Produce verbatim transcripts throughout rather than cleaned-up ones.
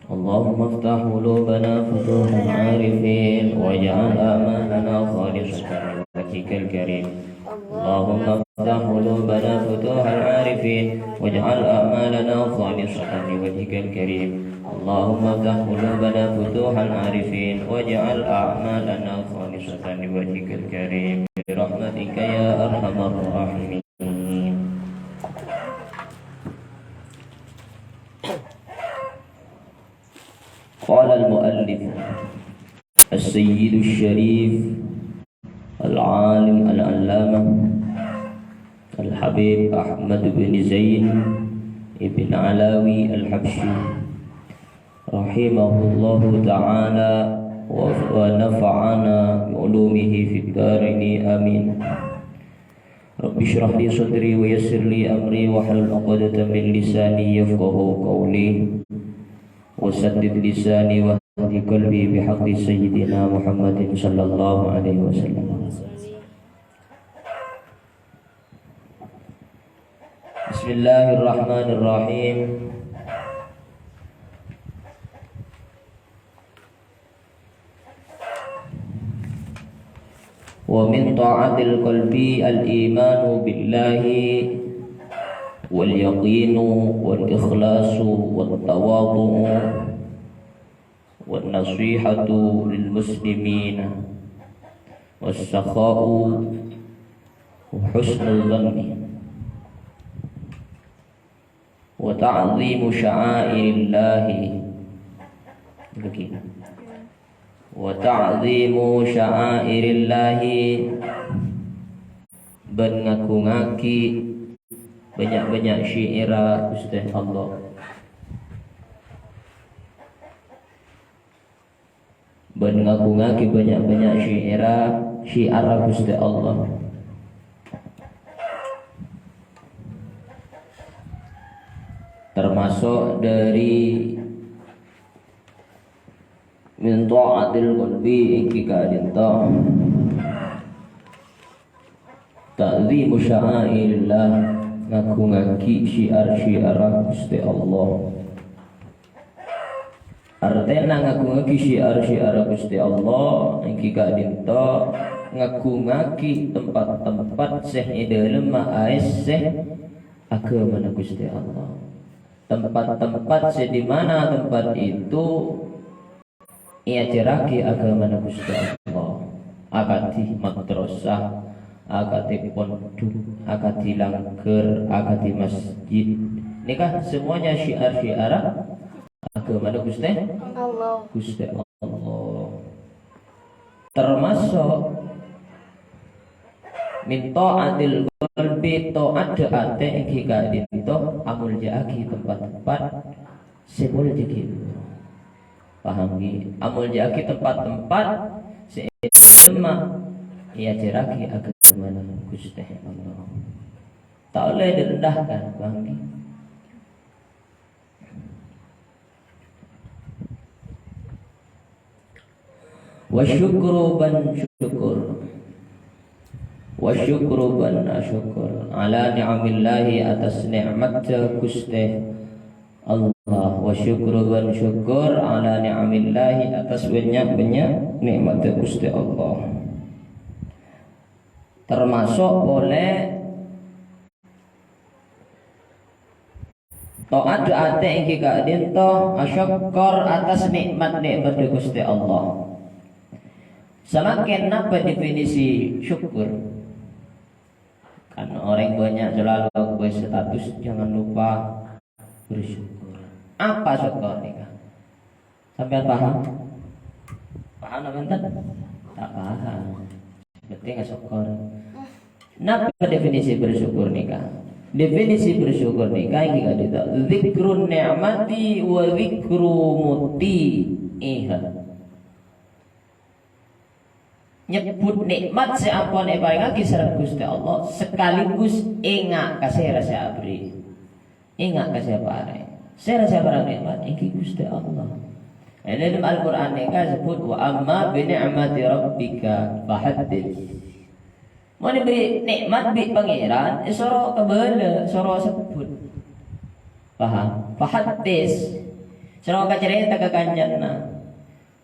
اللهم افتح قلوبنا فتوح العارفين واجعل أعمالنا خالصة لوجهك الكريم. اللهم افتح قلوبنا فتوح العارفين واجعل أعمالنا خالصة لوجهك الكريم. اللهم افتح قلوبنا فتوح العارفين واجعل أعمالنا خالصة لوجهك الكريم برحمتك يا أرحم الراحمين. قال المؤلف السيد الشريف العالم العلامة الحبيب أحمد بن زين بن علوي الحبشي رحمه الله تعالى ونفعنا بعلومه في الدارين آمين. رب اشرح لي صدري ويسر لي أمري واحلل عقدة من لساني يفقهوا قولي وسدد لساني واهد قلبي بحق سيدنا محمد صلى الله عليه وسلم. بسم الله الرحمن الرحيم. ومن طاعة القلب الإيمان بالله واليقين والإخلاص والتواضع والنصيحة للمسلمين والسخاء وحسن الظن وتعظيم شعائر الله. Lagi. وتعظيم شعائر الله. Bân ngagungngaghi bânnya'-bânnya' syi'arra Ghustè Allah. Bân ngagungngaghi bânnya'-bânnya' syi'arra, syi'arra Ghustè Allah. Termasuk dâri min tha'atil qalbi èngghi ka'dinto. Ta'zimu sya'airillah, ngagungngaghi syiar-syiarra Ghustè Allah. Artèna ngagungngaghi syiar-syiarra Ghustè Allah, èngghi ka'dinto ngagungngaghi tempat-tempat sè è dâlemma aèssè aghâmana Ghustè Allah. Tempat-tempat sè di mana tempat itu èajhârraghi aghâmana Ghustè Allah, akadhi madrasah, akadhi pondhuk, akadhi langghâr, akadhi masjid. Nèka semuanya syiar-syiar aghâmana Ghustè Allah. Ghustè Allah. Termasuk min tha'atil qalbi, ta'at dâ' atè èngghi ka'dinto amoljâ'aghi tempat-tempat sè moljâ ghâllu. Paham, ghi? Amoljâ'aghi tempat-tempat sè è dâlemma èajhârraghi aghâmana Ghustè Allah. Ta' ollè direndahkan, paham, ghi? Wa syukru bân syukur. Wa syukru bân asyukur. Ala ni'amillahi, atas nè'matta Ghustè Allah. Wa syukru bân syukur ala ni'amillahi, atas bânnya'-bânnya' nè'matta Ghustè Allah. Termasuk polè Ta'at dâ' atè èngghi ka'dinto asyukur atas nè'mat-nè'mat dâ' Ghustè Allah. Samangkèn napa definisi syukur? Kan orèng bânnya' selalu buat status, "Jangan lupa bersyukur." Apa syukur nèka? Sampèyan paham? Paham napa bhunten? Ta' paham. Penting asyukur. Napa definisi bersyukur nèka? Definisi bersyukur nèka èngghi ka'dinto, dzikrun ni'mati wa dzikru muti'iha. Nyebbhut nè'mat sè ampon èparèngaghi sareng Ghustè Allah, sekaligus enga' ka sèra sè aberri'. Enga' ka sè parèng. Sèra sè parèng nè'mat èngghi Ghustè Allah. È dâlem Al-Qur'an nèka èsebbhut, "Wa amma bi ni'mati rabbika fahaddits." Mon èberri' nè'mat bi' Pangèran, èsoro kabâlâ, soro sebbhut. Paham? Fahaddits. Soro ka carèta ka kancana.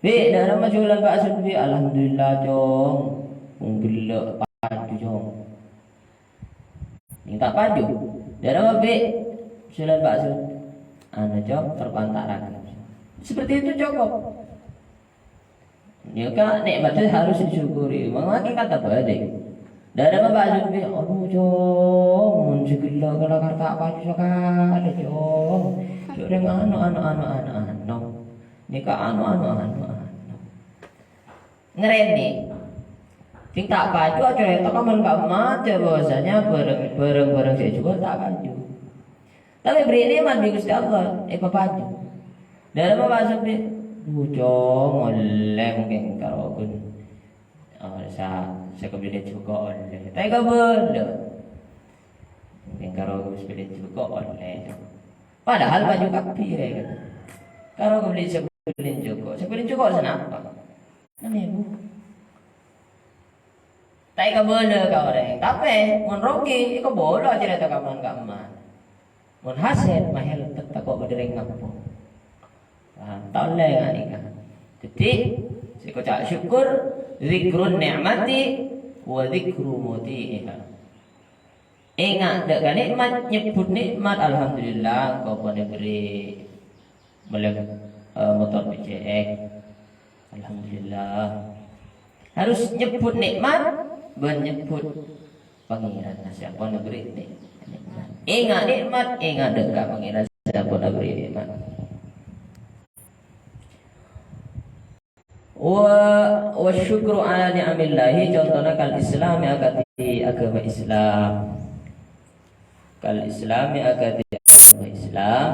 "Bi', dâ'ramma jualan bakso, Bi'?" "Alhamdulillah, Cong. Pon ghellâ' paju, Cong." Nèng ta' paju. "Dâ'ramma, Bi', jualan bakso?" "Anu, Cong, perpantaran." Seperti itu cukup. Ya, Kak, nikmatnya harus disyukuri. Mangkana kata balik. Dâ'ramma bakso, Bi'? "Aduh, Cong, mon sè ghellâ' kala karta paju sakalè, Cong. Jhâ' rèng anu, anu, anu, anu, anu. Nèka anu, anu, anu, anu." Ngarènè. Sè ta' paju acarèta ka man-ka'emmat, bahwasanya barang, barang-barang sè èjhuwâl ta' paju. Tapè èberri' nè'mat bi' Ghustè Allah, èpapaju. Dâ'ramma bakso, Bi'? "Bujung, ollè mungkin karo ghun, oh, sa-, sakabellina jhuko' ollè. Ta' èkabâlâ. Mungkin karo sakabellina jhuko' ollè." Padahal paju kabbhi, rè. Karo kabelli sakabellina jhuko'. Sakabellina jhuko' sanapa? Ennem èbu. Ta' èkabâlâ ka orèng. Tapè, mon rogi, èkabâlâ acarèta ka man-ka'emmat. Mon hasèl, mahèl teppa' ko' bâdâ rèng ngapo. Paham? Ta' ollè nga' nèka. Dhâddhi, sè èkoca' syukur, dzikrun ni'mati wa dzikru mudhi'iha. Enga' dâ' ka nè'mat, nyebbhut nè'mat, "Alhamdulillah, engko' pon èberri' mellè, eh, motor B C X. Alhamdulillah." Harus nyebbhut nè'mat bân nyebbhut Pangèran sè ampon aberri' nè-, nè'mat. Enga' nè'mat, enga' dâ' ka Pangèran sè ampon aberri' nè'mat. Wa, wa syukru ala ni'amillahi, contona kal Islami akadhi aghâma Islam. Kal Islami akadhi aghâma Islam.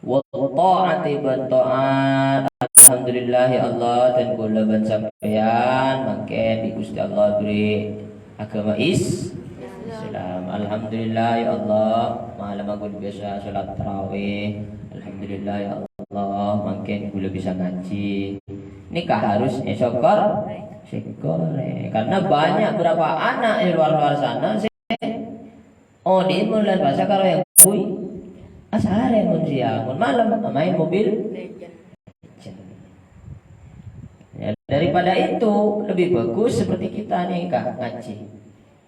Wa ta'ati bân ta'at. Alhamdulillah, ya Allah, dân kaulâ bân sampèyan mangkèn bi' Ghustè Allah èberri' aghâma Is-, Islam. Alhamdulillah, ya Allah, malem kaulâ bisa sholat tarawih. Alhamdulillah, ya Allah, mangkèn kaulâ bisa ngajhi. Nèka harus èsokor, syukur, eh. Karena banyak berapa anak di luar-luar sana sè Oh, di bulan puasa kalau yang kui, asarè mon siang, mon malem, main Mobile Legend. Ya, daripada itu, lebih bagus seperti kita nih, Kak, ngaji.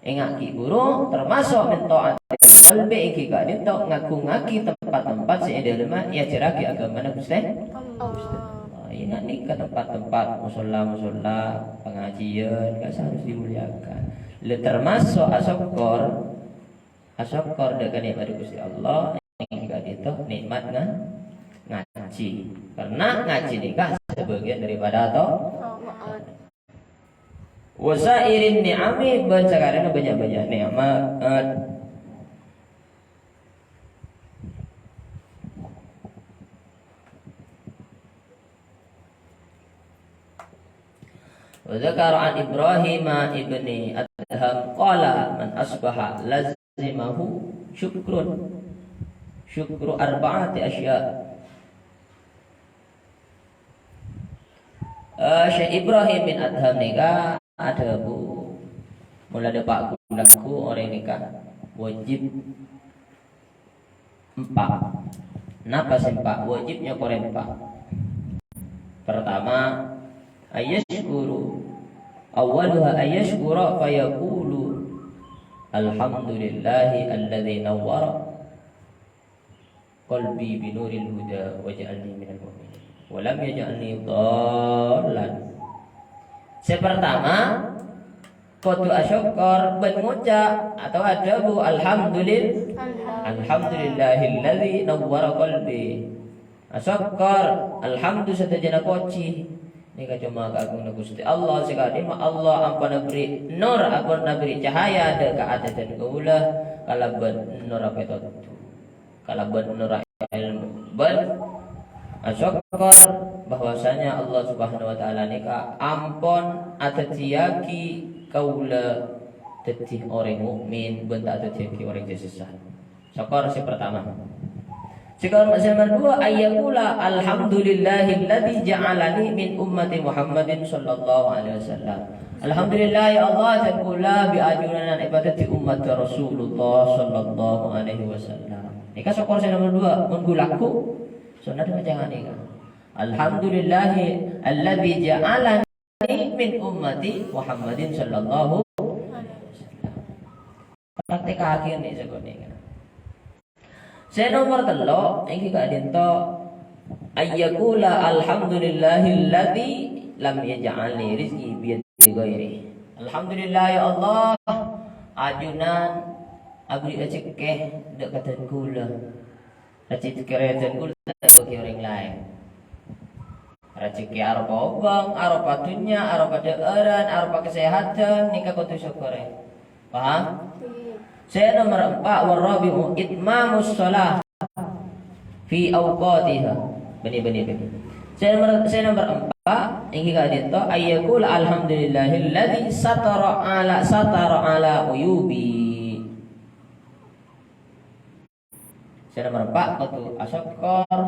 Enga' ghi' buru, termasuk min ta'atil qalbi, èngghi ka'dinto ngagungngaghi tempat-tempat sè è dâlemma èajhârraghi aghâmana Ghustè. Allah. Oh, enga' nèka tempat-tempat musholla-musholla, pengajian, kan harus dimuliakan. Lha, termasuk asokkor, asokkor dâ' ka nè'mat Ghustè Allah, èngghi ka'dinto nè'mat nga-, ngaji. Karena ngaji nèka sebagian daripada to-, Wa sa'irin ni'ami, bân sakarèna bânnya'-bânnya' nè'mat. Wa dzakara an Ibrahim ibni Adham qala, "Man asbaha lazimahu syukrun, syukru arba'ati asya." Eh, Syekh Ibrahim bin Adham nèka adhâbu, mola dâpa' ghulâ ghu orèng nèka wajib empa'. Napa sè empa'? Wajib nyokorè empa'. Pertama, ayyasykuru. Awwaluha ayyasykura fayaqulu, "Alhamdulillahi alladzi nawwara qalbi binuril huda waj'alni minal mu'minin. Wa lam yaj'alni dhallan." Sè pertama, kodhu asokkor bân ngoca' atabâ adhâbu, "Alhamdulil-, alhamdulillahilladzi nawwara qalbi." Asokkor, alhamdu sadhâjâna pojhi. Nèka coma kaagunganna Ghustè Allah sè ka'dimma Allah ampon aberri' nur, ampon aberri' cahaya dâ' ka atè dân kaulâ kalabân nur apètodhu. Kalabân nurra èlmo. Bân asokkor bahwasanya Allah Subhanahu wa Ta'ala nèka ampon adhâddhiyâghi kaulâ dhâddhi orèng mukmin, bân ta' adhâddhiyâghi orèng sè sesa. Sokkor sè pertama. Sokkor sè nomor dua, ayyaqula, "Alhamdulillahilladzi ja'alani min ummati Muhammadin sallallahu alaihi wasallam." Alhamdulillah, ya Allah, dân kaulâ bi' ajunan èpadhâddhi ommatta Rasulullah sallallahu alaihi wasallam. Nèka sokkor sè nomor dua, mon ghulâ ghu. Sonnat maca nganèka. Alhamdulillahilladzi ja'alani min ummati Muhammadin sallallahu alaihi wasallam. Praktekaghi nè' sakonè'. Sè nomer tello', èngghi ka'dinto, ayyakula alhamdulillahilladzi lam yaj'alni rizqi biyadi ghairi. Alhamdulillah, ya Allah, ajunan abri rajhekkè dâ' kadhân kaulâ. Rajhekkè rajhekkè kaulâ ta' èbâghi orèng laèn. Rajhekkè aropa obâng, aropa dhunnya, aropa dhâ'ârân, aropa kasèhadhân, nèka kodhu sokkorè. Paham? Sè nomer empa', warrabi'u itmamus shalah fi awqatiha. Bânnè, bânnè, bânnè. Sè nomer, sè nomer empa', èngghi ka'dinto, ayyakul alhamdulillahilladzi satara ala, satara ala uyubi. Sè nomer empa' kodhu asokkor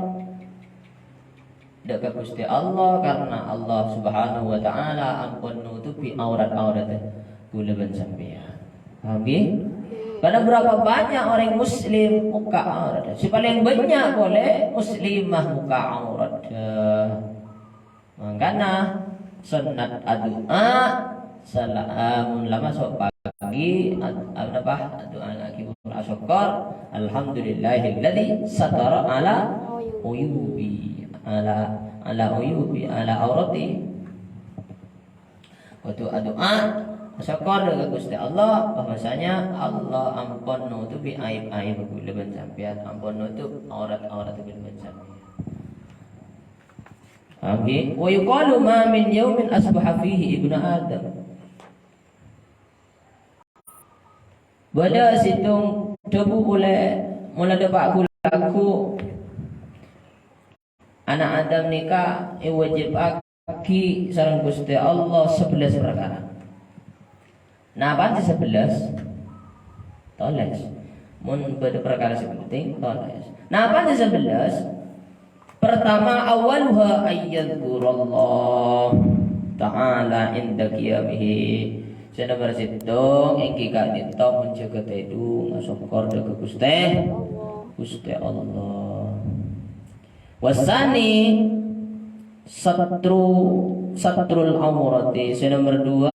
dâ' ka Ghustè Allah, karna Allah Subhanahu wa Ta'ala ampon nutobhi aurat-auratta kaulâ bân sampèyan. Paham, ghi? Karna berapa banyak orang muslim buka aurat. Sè palèng bânnya' polè muslimah buka aurat. Mangkana, sonnat adu'a, sala-, amun la maso' pagi, ad-, apa, adu'a lagi asokkor, alhamdulillahilladzi satara ala uyubi, ala, ala uyubi, ala aurati. Kodhu adu'a, asokkor dâ' ka Ghustè Allah, bahwasanya Allah ampon nutobhi aib-aib kaulâ bân sampèyan, ampon nutop aurat-aurat kaulâ bân sampèyan. Paham, ghi? Wa yuqalu ma min yaumin asbaha fihi ibnu Adam. Bâdâ sèttong dhâbu polè, mola dâpa' ghu-lagghu, ana' Adam nèka èwâjibaghi sareng Ghustè Allah sabellâs parkara. Napa sè sabellâs? Tolès. Mon bâdâ parkara sè penting, tolès. Napa sè sabellâs? Pertama, awwaluha ayyadzkurallah ta'ala inda qiyamihi. Sè nomer sèttong, èngghi ka'dinto mon jâgâ tèdung, asokkor dâ' ka Ghustè, Ghustè Allah. Wasani satru, satrul aurati. Sè nomer dua,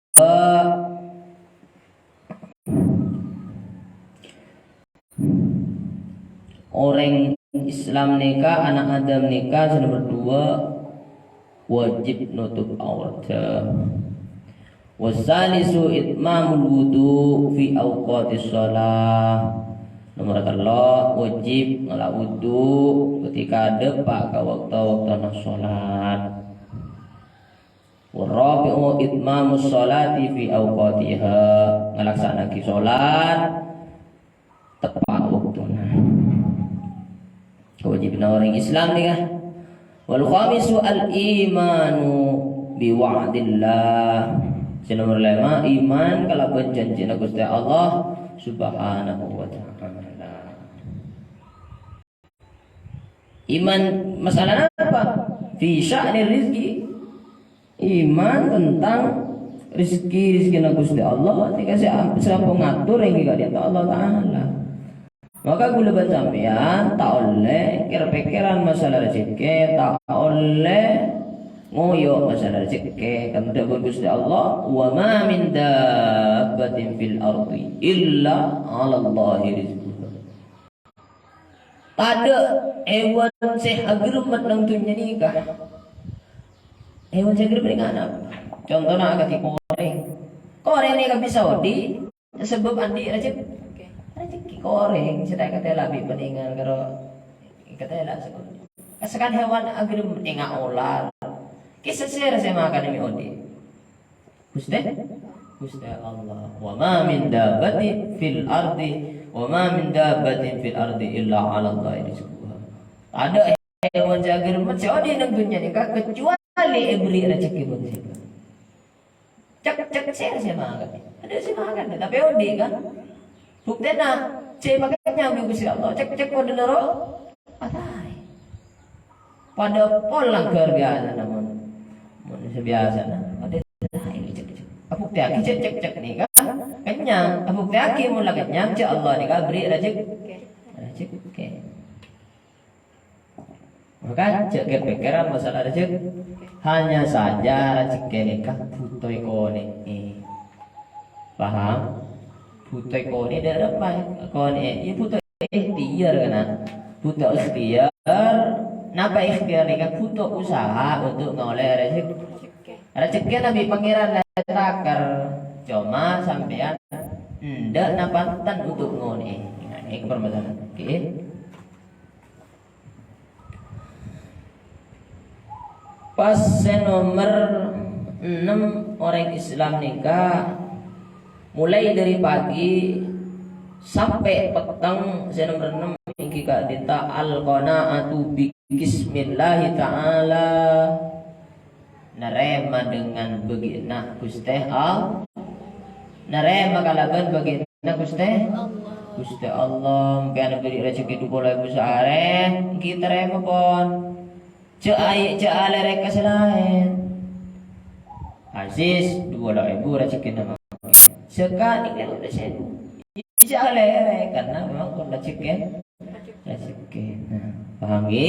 orèng Islam nèka, ana' Adam nèka, sè nomer dua, wajib notop aurat. Wasalisu itmamul wudu fi awqatis shalah. Nomer tello', wajib ngala' wudu ketika dâpa' ka wakto-waktona sholat. Warabi'u itmamus sholati fi awqatiha, ngalaksana'aghi sholat teppa' waktona. Kewajibanna orèng Islam nèka. Wal khamisu al imanu bi wa'dillah. Sè nomer lèma', iman kalabân janjina Ghustè Allah Subhanahu wa Ta'ala. Iman masalah apa? Fi sya'ni rizki. Iman tentang rizki, rizkina Ghustè Allah, nèka sè, sè ampon ngator èngghi ka'dinto Allah Ta'ala. Maka kaulâ bân sampèyan ta' ollè kèr-pèkkèran masalah rajhekkè, ta' ollè ngoyo' masalah rajhekkè. Kan dhâbuna Ghustè Allah, "Wa ma min dabbatin fil ardi illa 'alallahi rizquha." Tadâ' hèwan sè aghâremmet neng dhunnya nèka. Hèwan sè aghâremmet nèka napa? Contona akadhi korèng. Korèng nèka bisa odi', sabâb andi' rajek-, rajeki. Korèng sè ta' èkatela bi' panèngal karo èkatela sakonè'. Kasakan hèwan aghâremmet nèka olar. Kèya sè sèra sè makan mè' odi'. Ghustè, Ghustè Allah. "Wa ma min dabbatin fil ardi, wa ma min dabbatin fil ardi illa 'alallahi rizquha." Tadâ' hèwan sè aghâremmet sè odi' neng dhunnya nèka kecuali èberri' rajeki bân sèra. Cek-cek sè, sè makan. Tadâ' sè makan, tapè odi' kan. Buktèna, sè makan nyambi Ghustè Allah. Cek-cek padâ noro' Ataè. Padâ pola ghâr biyasana mon. Mon sè biyasana, padâ ataè cek-cek. Abuktèyaghi cek-cek nèka kennyang. Abuktèyaghi mon la kennyang, jhâ' Allah nèka aberri' rajek-, rajeki. Maka jhâ' kèr-pèkkèran masalah rejek-, hanya saja rejhekkè nèka bhuto èkonè'è. Paham? Bhuto èkonè'è dâ' remma èkonè'è? Iyâ bhuto ikhtiyar, kan? Bhuto ikhtiyar. Napa ikhtiyar nèka? Bhuto usaha untuk ngaollè rejek-, rejhekkèna bi' Pangèran la ètakèr. Coma sampèyan endâ' napanten untuk ngonè'è. Nah, ini permasalahan. Oke. Pas sè nomer ennem, orèng Islam nèka mulai dâri pagi sampè' petteng, sè nomer ennem èngghi ka'dinto al-qana'atu bi qismillahi ta'ala. Narèma dengan bâgiyânna Ghustè Allah. Narèma kalabân bâgiyânna Ghustè, Ghustè Allah. Sampèyan èbâghi rejhekkè dupolo èbu saarè, èngghi tarèma, pon. Jhâ' ai-, jhâ' alèrè ka sè laèn. Aziz, dupolo èbu rejhekkèna mangkèn. Sèka nèka dupolo èbu. Jhâ' alèrè, karena memang pon rejhekkè. Rejhekkè. Nah, paham, ngghi?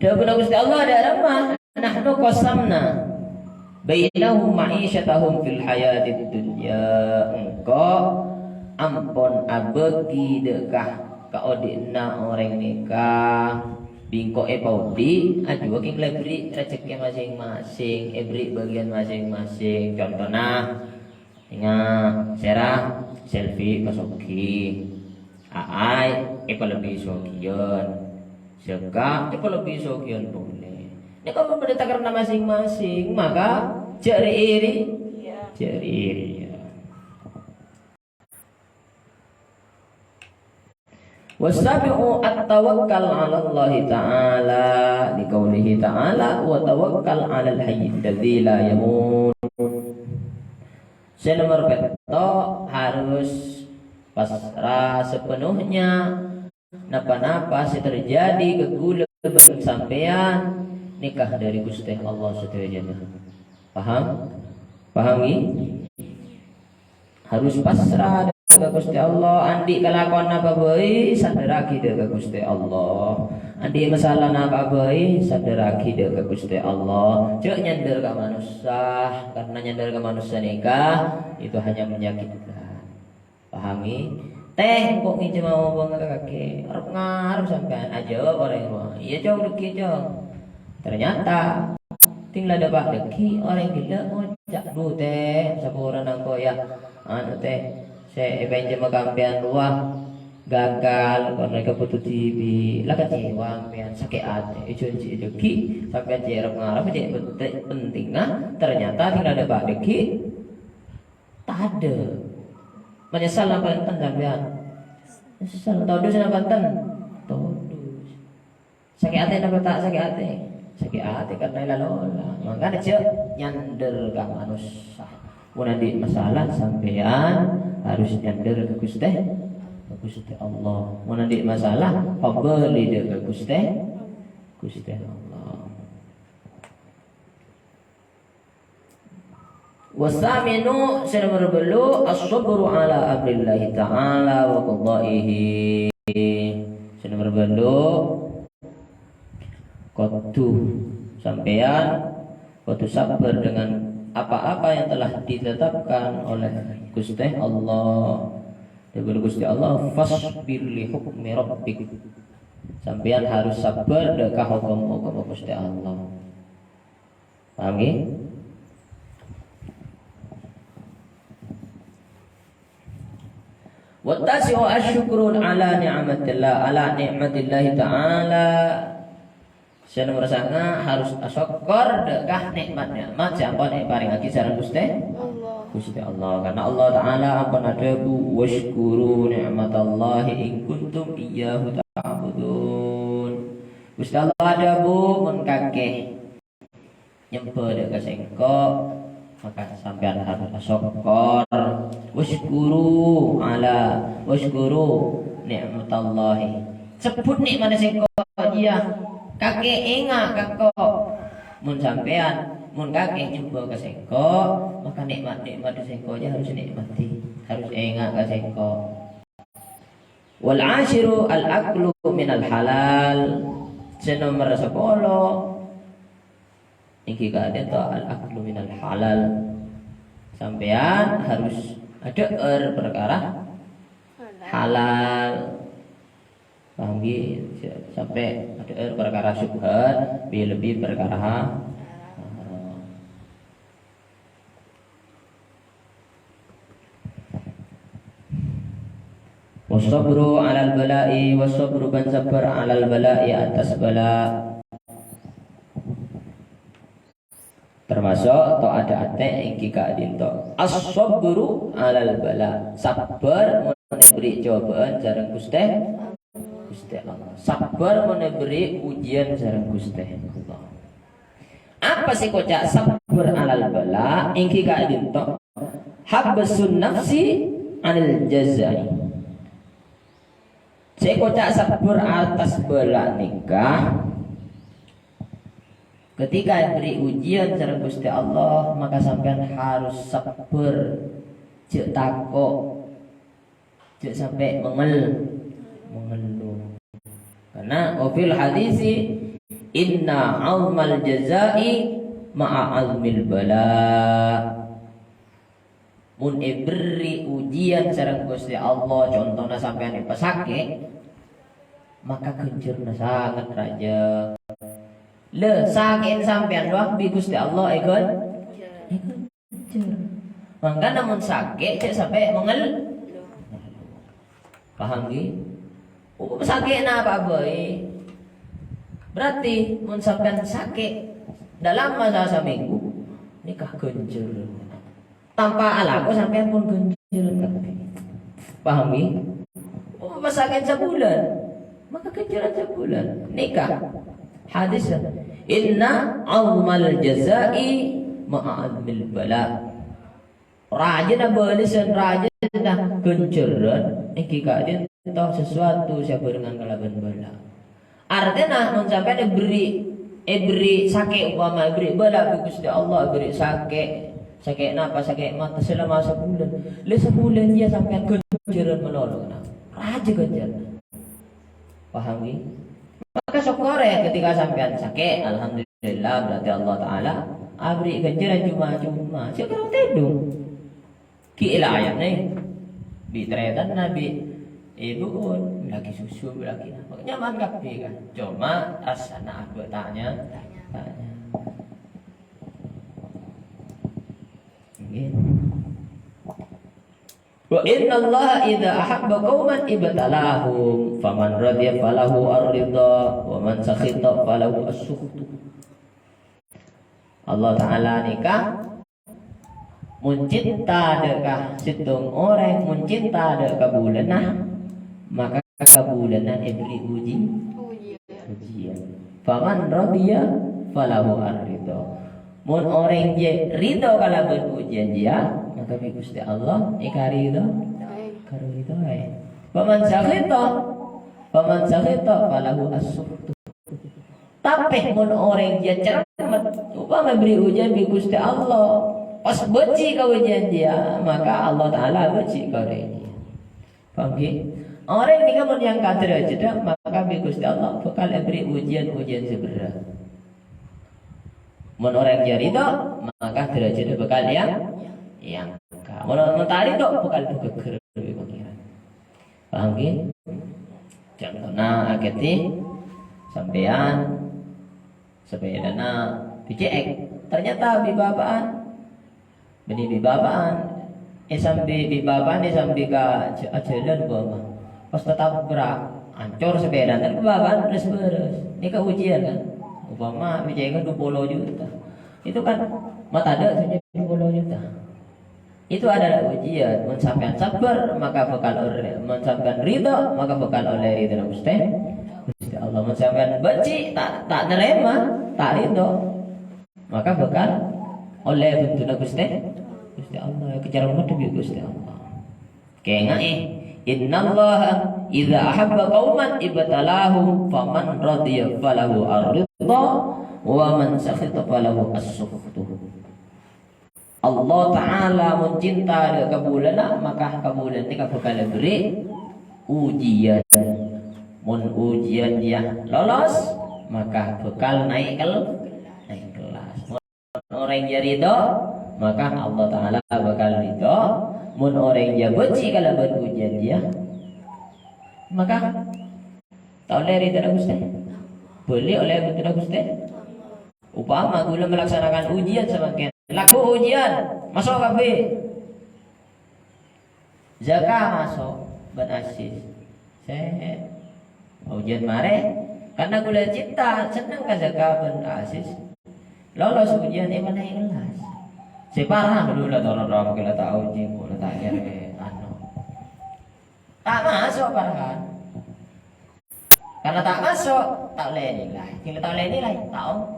Dhâbuna Ghustè Allah dâ' remma, "Nahnu qasamna bainahum ma'isyatahum fil hayatid dunya." Engko' ampon abâghi dâ' ka, ka odi'na orèng nèka. Bi' engko' èpaodi', ajuwâ kèng la èberri' rejhekkè masing-masing, èberri' bâgiyân masing-masing. Contona, Enga', sèra selfie ka soghi. Aai, èpalebbi soghiyân. Sèka, èpalebbi soghiyân polè. Nèka mon bâdâ takerrana masing-masing, maka jhâ' ri-iri. Jhâ' ri-iri, ya. Wasabi'u at-tawakkal 'ala Allahi ta'ala, liqaulihi ta'ala, "Wa tawakkal 'alal hayyil ladzi la yamut." Sè nomer pètto', harus pasra sepenuhnya napa-napa sè terjadi ka kaulâ bân sampèyan nèka dâri Ghustè Allah sadhâjâna. Paham? Paham, ngghi? Harus pasra dâ' ka Ghustè Allah, andi' kalakowan apa bhâi, sandarraghi dâ' ka Ghustè Allah. Andi' masalah apa bhâi, sandarraghi dâ' ka Ghustè Allah. Jhâ' nyandâr ka manossa, karena nyandâr ka manossa nèka itu hanya menyakitkan. Pahami? Tèh, engko' ngènjhâma obâng ka kakè. Arep ngarep sampèyan, ajâwâb orèng rowa. "Iyâ, Cong, dhâggi', Cong." Ternyata, dhing la dâpa' dhâggi', orèng ghellâ' ngoca', "Dhu, Tèh, saporana engko', yâ, anu, Tèh, sè èpènjhâmâ ka sampèyan rowa gagal, karena kabhuto dhibi'." La kecewa sampèyan, sakè' atè, èjhânjhi dhâggi', sampèyan cè' arep ngarep, cè' pente-, pentingnga, ternyata dhing la dâpa' dhâggi', tadâ'. Manyesal napa enten sampèyan? Nyesal. Todus napa enten? Todus. Sakè' atè napa ta' sakè' atè? Sakè' atè karena èlalola. Mangkana jhâ' nyandâr ka manossa. Mon andi' masalah, sampèyan harus nyandâr ka Ghustè, ka Ghustè Allah. Mon andi' masalah, pabâli dâ' ka Ghustè, Ghustè Allah. Wasaminu, sè nomer bâllu', as-sabru ala amrillahi ta'ala wa qadaihi. Sè nomer bâllu', kodhu sampèyan kodhu sabbhâr dengan apa-apa yang telah ditetapkan oleh Ghustè Allah. Dhâbuna Ghustè Allah, "Fasbir li hukmi rabbik." Sampèyan harus sabbhâr dâ' ka hokom-hokom Ghustè Allah. Paham, ngghi? Wa tasi'u asyukru ala ni'matillah, ala ni'matillahi ta'ala. Sè nomer sanga harus asokkor dâ' ka nikmat-nikmat sè ampon èparèngaghi sareng Ghustè Allah. Ghustè Allah. Karena Allah Ta'ala ampon adhâbu, "Wasyukuru ni'matallahi in kuntum iyyahu ta'budun." Ghustè Allah adhâbu, "Mon kakè nyembhâ dâ' ka Sèngko', maka sampèyan harus asokkor." Wasyukuru ala, wasyukuru ni'matallahi. Sebbhut nikmatna Sèngko', iyâ. Kakè enga' ka engko'. Mon sampèyan, mon kakè nyembhâ ka Sèngko', maka nikmat-nikmat Sèngko' jâ harus nikmati, harus enga' ka Sèngko'. Wal asyiru al-aklu minal halal. Sè nomer sapolo, èngghi ka'dinto al-aklu minal halal. Sampèyan harus adhâ'âr parkara halal. Paham ghi? Sampè' adhâ'âr parkara syubhat, bi-, lebbi parkara ha-, haram. Wassabru 'alal bala'i, wassabru bân sabbhâr 'alal bala'i, atas bala. Termasuk to' adâ' atè èngghi ka'dinto. As-sabru 'alal bala. Sabbhâr mon èberri' cobâ'ân sareng Ghustè, Ghustè Allah. Sabbhâr mon èberri' ujian sareng Ghustè Allah. Apa sè èkoca' sabbhâr 'alal bala? Èngghi ka'dinto. Habsun nafsi 'anil jaza'i. Sè èkoca' sabbhâr atas bala nèka, ketika èberri' ujian sareng Ghustè Allah, maka sampèyan harus sabbhâr, jhâ' tako', jhâ' sampè' mangel-, mangello. Karna wa fil hadisi, "Inna 'azmal jaza'i ma'a 'azmil bala." Mon èberri' ujian sareng Ghustè Allah, contona sampèyan èpasakè', maka ghânjhârânna sanget rajâ. Lè, sakè'en sampèyan, wah, bi' Ghustè Allah èghân-, èghânjhâr. Mangkana mon sakè', jhâ' sampè' mangel-, Paham, ghi? Oh, sakè' napa bhâi? Berarti, mon sampèyan sakè' dalam masa samènggu, nèka ghânjhârân. Tanpa alako sampèyan pon ghânjhârân kabbhi. Paham, ghi? Oh, pas sakè' sabulân, maka ghânjhârân sabulân. Nèka hadis, "Inna 'azmal jaza'i ma'a 'azmil bala." Rajâna bâlessan, rajâna ghânjhârân, èngghi ka'dinto sesuatu sè bhârengan kalabân bâlâ. Artèna, mon sampèyan èberri', èberri' sakè', umpama èberri' bâlâ bi' Ghustè Allah, èberri' sakè', sakè' napa, sakè' mata selama sabulân. Lè, sabulân jiyâ sampèyan ghânjhârân malolo, rajâ ghânjhârân. Paham, ghi? Maka sokkorè ketika sampèyan sakè', alhamdulillah, berarti Allah Ta'ala aberri' ghânjhârân coma-coma. Sè karo tèdung. Ghi' la ayamna bi' tarètanna, bi' ibu'un, laghi susu, laghi napa. Nyaman kabbhi, kan? Coma rassana abâ' tanya, tanya. Ngghi. "Wa innallaha idza ahabba qauman ibtalahum, faman radiya falahu ar-ridha, wa man sakhita falahu as-sukhtu." Allah Ta'ala nèka mon cinta dâ' ka sèttong orèng, mon cinta dâ' ka bulânna, maka ka bulânna èberri' uji-, ujian. "Faman radiya falahu ar-ridha." Mon orèng jiyâ ridho kalabân ujian jiyâ, maka bi' Ghustè Allah èkaridho-, èkaridhoè. "Faman sakhita, faman sakhita falahu as-sukhtu." Tapè mon orèng jiyâ cermet, umpama èberri' ujian bi' Ghustè Allah, pas bâji' ka ujian jiyâ, maka Allah Ta'ala bâji' ka orèng jiyâ. Paham, ghi? Orèng nèka mon nyangka dârâjhâddhâ, maka bi' Ghustè Allah bhâkal èberri' ujian-ujian sè berrâ'. Mon orèng jiyâ ridho, maka dârâjhâddhâ bhâkal èyang-, èyangka'. Mon, mon ta' ridho, bhâkal bhâghâr bi' Pangèran. Paham, ghi? Contona, akadhi sampèyan sapèdana bi' cè'èk. Ternyata bi' bapa'an. Bânnè bi' bapa'an, èsambi bi' bapa'an èsambi ka j-, ajhâlân umpama. Pas tatabrak, ancor sapèdana, kan bi' bapa'an bârâs-bârâs. Nèka ujian, kan? Umpama bi' cè'èk kan dua puluh juta. Itu kan matadâ' saja dua puluh juta. Itu adalah ujian. Mon sampèyan sabbhâr, maka bhâkal orè-, mon sampèyan ridho, maka bhâkal ollè ridhona Ghustè, Ghustè Allah. Mon sampèyan bâji', ta', ta' narèma, ta' ridho, maka bhâkal ollè benduna Ghustè, Ghustè Allah, èkacèrrèmèt bi' Ghustè Allah. Kaènga'è, "Innallaha idza ahabba qauman ibtalahum, faman radiya falahu ar-ridha, wa man sakhita falahu as-sukhtu." Allah Ta'ala mon cinta dâ' ka bulânna, maka ka bulân nèka bhâkal èberri' ujian. Mon ujian dia lolos, maka bakal naik kel-, naik kelas. Mon orèng jârèya ridho, maka Allah Ta'ala bakal ridho. Mon orèng jârèya bâji kalabân ujian dia, maka ta' ollè ridhona Ghustè. Bâli' ollè ridhona Ghustè. Upama kaulâ melaksanakan ujian samangkèn, lagghu' ujian, maso' kabbhi. Zaka maso' bân asis. Sè ujian marè, karna kaulâ cinta, senneng ka zaka bân asis. Lolos ujian, èpanaik kelas. Sè Farhan dulu la toro' rong, la ta' uji, la ta' kèra, anu. Ta' maso' Farhan. Karna ta' maso', ta' ollè nilai. Sèngko' ta' ollè nilai, ta' om-,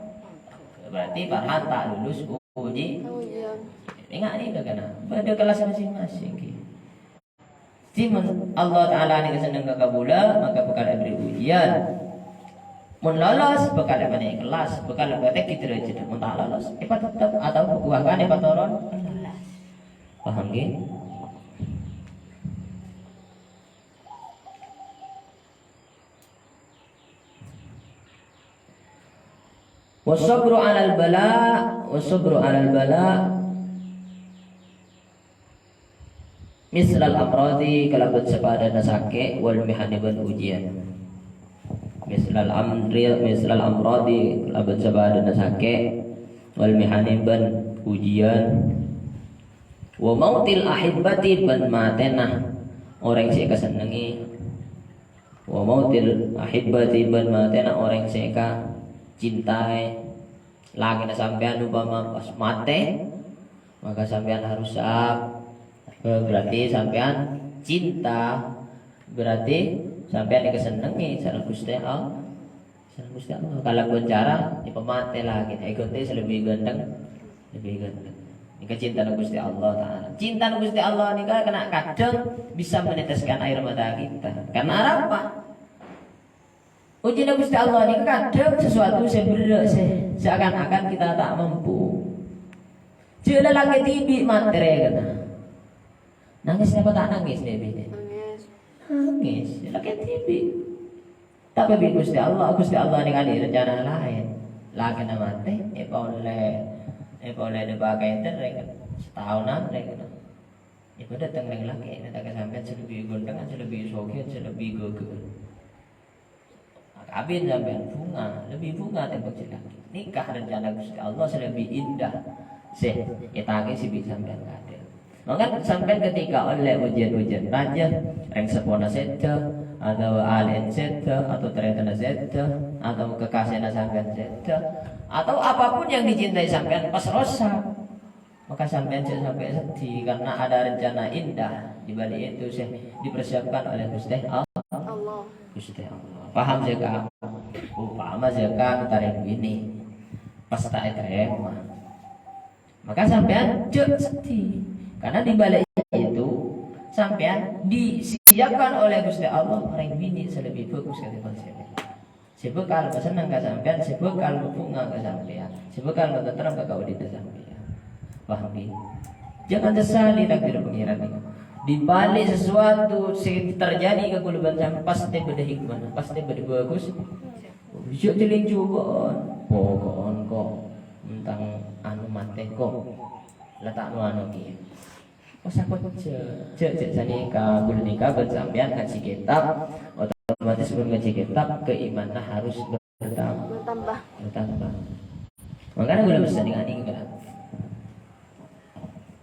berarti Farhan ta' lulus uji. Ujian. Enga' nèka kana. Bâdâ kelas masing-masing, ghi. Cuma Allah Ta'ala nèka senneng ka kaulâ, maka bakal èberri' ujian. Mon lolos, bakal èpanaik kelas, bakal èpatènggi derajat. Mon ta' lolos, èpatettep atau bahkan èpatoron kelas. Paham, ghi? Wasabru 'alal bala, wasabru 'alal bala, mislal amradi, kalabân sapadâna sakè', wal mihani bân ujian. Mislal amri, mislal amradi, kalabân sapadâna sakè', wal mihani bân ujian. Wa mautil ahibbati, bân matèna orèng sè èkasennengngè. Wa mautil ahibbati, bân matèna orèng sè èkacintaè. Lakèna sampèyan upama pas matè, maka sampèyan harus sap-, berarti sampèyan cinta, berarti sampèyan èkasennengngè sareng Ghustè Allah. Sareng Ghustè Allah. Kalabân cara èpamatè lakèna, èghântè sè lebbi ghântheng, lebbi ghântheng. Nèka cintana Ghustè Allah Ta'ala. Cintana Ghustè Allah nèka kena kadhâng bisa meneteskan air mata kita. Karena apa? Ujina Ghustè Allah nèka kadhâng sesuatu sè berrâ', sè seakan-akan kita ta' mampu. Jhâ' lalakè dhibi' matè rèkana. Nangès napa ta' nangès, Dek, binè? Nangès. Nangès, lakè dhibi'. Tapè bi' Ghustè Allah, Ghustè Allah nèka andi' rencana laèn. Lakèna matè, èpaollè, èpaollè dâpa' ka ènten rèng sataonan rèng. Èpadâteng rèng lakè, nèka ka sampèyan sè lebbi ghânthengan, sè lebbi soghiyan, sè lebbi ghâghâ'ân. Kabin sampèyan bhunga, lebbi bhunga tèmbhâng sè lakè. Nèka rencana Ghustè Allah sè lebbi indah, sè ètangèsè bi' sampèyan kadhâng. Mangkana sampèyan ketika ollè ujian-ujian rajâ, rèng seppona sèdhâ, atau alè'en sèdhâ, atau tarètanna sèdhâ, atau kekasihna sampèyan sèdhâ, atau apapun yang dicintai sampèyan pas rosak, maka sampèyan jhâ' sampè' seddhi, karena ada rencana indah di balik itu sè dipersiapkan oleh Ghustè Allah. Allah. Ghustè Allah. Paham, Zaka? Upama Zaka ntarèng binè, pas ta' ètarèma. Maka sampèyan jhâ' seddhi. Karena di balik itu, sampèyan disiapkan oleh Ghustè Allah orèng binè sè lebbi bhâghus katèmbhâng sè laèn. Sè bhâkal masenneng ka sampèyan, sè bhâkal mabhunga ka sampèyan, sè bhâkal matentrem ka kaodi'na sampèyan. Paham, ghi? Jangan sesali takdir Pangèran nèka. Di balik sesuatu sè terjadi ka kaulâ bân sampèyan, pastè bâdâ hikmah, pastè bâdâ bhâghus. Jhâ' jhâlèng jhuko', poko'en ko', entang anu matè ko'. La ta' anu-anu kèya. Oh, sakonè', jhâ', jhâ', jhâ' sanèka, kaulâ nèka bân sampèyan ngajhi kètab, otomatis bân ngajhi kètab, keimananna harus bertambah. Bertambah. Bertambah. Mangkana kaulâ pèssèna nèka,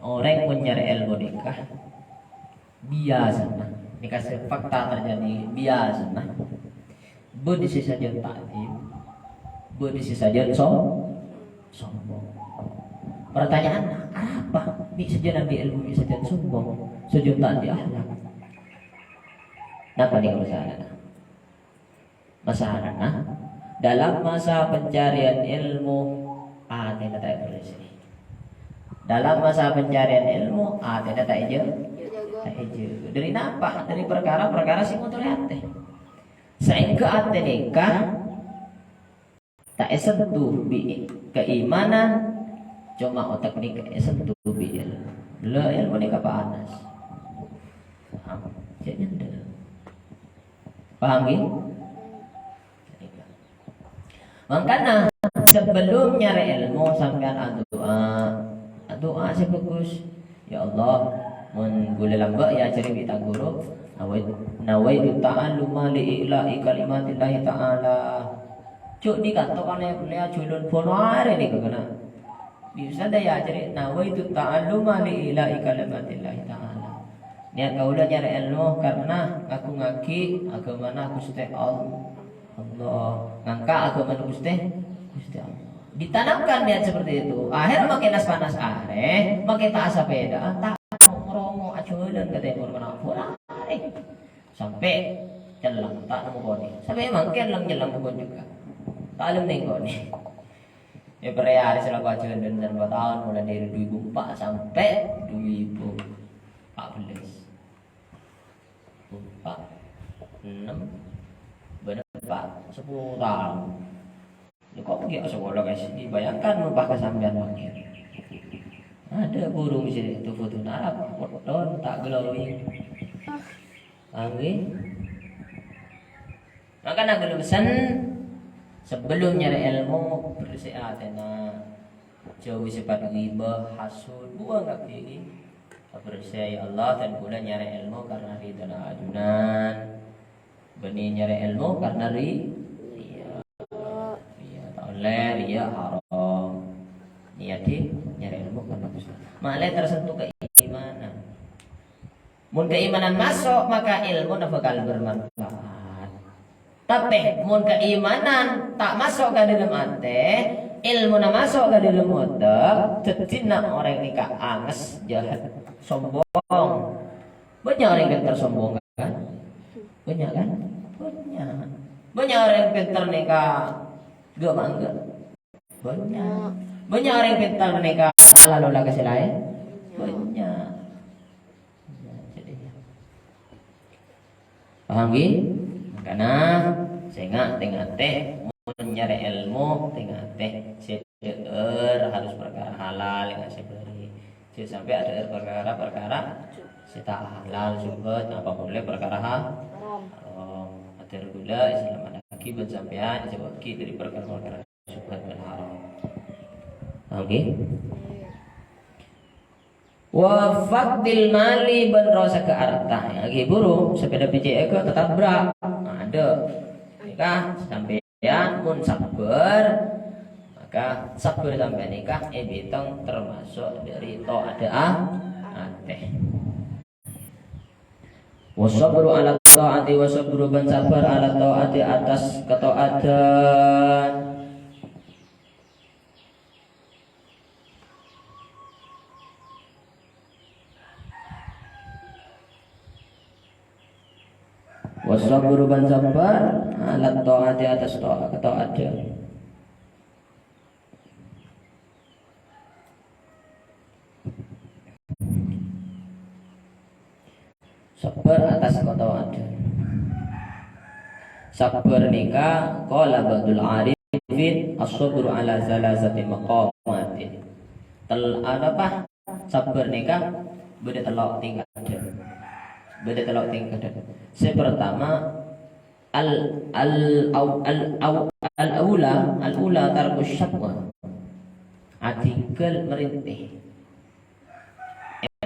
orèng mon nyarè èlmo nèka, biyasana, nèka sè fakta terjadi, biyasana bâdâ sè sajân ta'dhim, bâdâ sè sajân so-, sombong. Pertanyaanna, arapa mè' sajân andi' èlmo, mè' sajân sombong, sajân ta' andi' akhlak? Napa nèka masalana? Masalana, dalam masa pencarian ilmu, atèna ta' èberrèsè. Dalam masa pencarian ilmu, atèna ta' èjâ-, ta' èjâgâ. Dâri napa? Dâri parkara-parkara sè ngotorè atè. Saèngghâ atè nèka ta' èsentuh bi' keimanan, coma otak nèka èsentuh bi' èlmo. La, èlmo nèka panas. Paham? Jhâ' nyandâr. Paham, ngghi? Mangkana, sebelum nyarè èlmo, sampèyan adu'a. Adu'a sè bhâghus. "Ya Allah, mon ghulâ lambâ' èajhâri bi' tang ghuru, nawai-, nawaitu ta'alluma li i'la'i kalimatillahi ta'ala." Jhâ' dikantokana ghulâ ajhulun pon arè nèka kana. Bisa dâ' èajhâri, "Nawaitu ta'alluma li i'la'i kalimatillahi ta'ala." Niat kaulâ nyarè èlmo karna ngagungngaghi aghâmana Ghustè Allah. Allah. Ngangka' aghâmana Ghustè, Ghustè Allah. Ditanamkan niat seperti itu. Akhir makè nas-panas arè, makè ta' sapèdaan, ta' rongo-rongo ajhulun ka tèmor kana pon arè. Sampè' celleng, ta' nemmo konè. Sampè' mangkèn lèng-nyellèng pon jhughâ. Ta' lem nèng konè. È, pèrè arè sè la ajhulun dâ' empa' taon, mulai dâri dhu èbu empa' sampè' dhu èbu empa' bellâs. Empa', ennem, bân empa', sapolo taon. Lha, kok ghi' asakola ka S D? Bayangkan, mon pas ka sampèyan mangkèn. Adâ' burung sè tufu-tufu narap, potton, ta' glowing. Paham, ngghi? Mangkana kaulâ pessen, sebelum nyarè èlmo, bersè atèna. Jhâuwi sèpat ghibah, hasud, buwâng kabbhi, ngghi. Abersè, ya Allah, dhân kaulâ nyarè èlmo karna ridhâna ajunan. Bânnè nyarè èlmo karna ri-, riya. Riya ta' ollè, riya haram. Niat nyarè èlmo karna Ghustè. Malè tersentuh keimanan. Mon keimanan maso', maka èlmona bhâkal bermanfaat. Tapè, mon keimanan ta' maso' ka dâlem atè, èlmona maso' ka dâlem otak, dhâddhina orèng nèka anges, jahat, sombong. Bânnya' orèng pènter sombong, kan? Bânnya', kan? Bânnya'. Bânnya' orèng pènter nèka ghâ-mangghâ. Bânnya'. Bânnya' orèng pènter nèka la-lola ka sè laèn. Bânnya'. Paham, ngghi? Mangkana, sènga', tè-ngatè, mon nyarè èlmo, tè-ngatè. Sè dhâ'âr harus parkara halal, enggak sè bâri'. Jhâ' sampè' adhâ'âr parkara-parkara sè ta' halal, subhat, napa polè parkara ha-, haram. Adhâ'âr kaulâ, Islam adhâ'âghi bân sampèyan, jhâuwâghi dâri parkara-parkara subhat bân haram. Oke. Wa faqdil mali bân rosaghâ arta. Ya, ngghi, buru, sepeda B C X ketabrak. Adâ'. Maka sampèyan mon sabbhâr, maka sabbhâr sampèyan nèka èbitong termasuk dâri ta'at a-, atè. Wasabru ala ta'ati, wasabru bân sabbhâr ala ta'ati atas ketaatan. Wasabru bân sabbhâr ala ta'ati atas ta-, ketaatan. Sabbhâr atas ketaatan. Sabbhâr nèka qala ba'dul arifin, as-sabru ala salasati maqamatin. Tel-, apa? Sabbhâr nèka bâdâ tello' tingkadhân. Bâdâ tello' tingkadhân. Sè partama, al, al, au, al, au, al-ula, al-ula tarkus syakwa. Adhingghâl marèntè.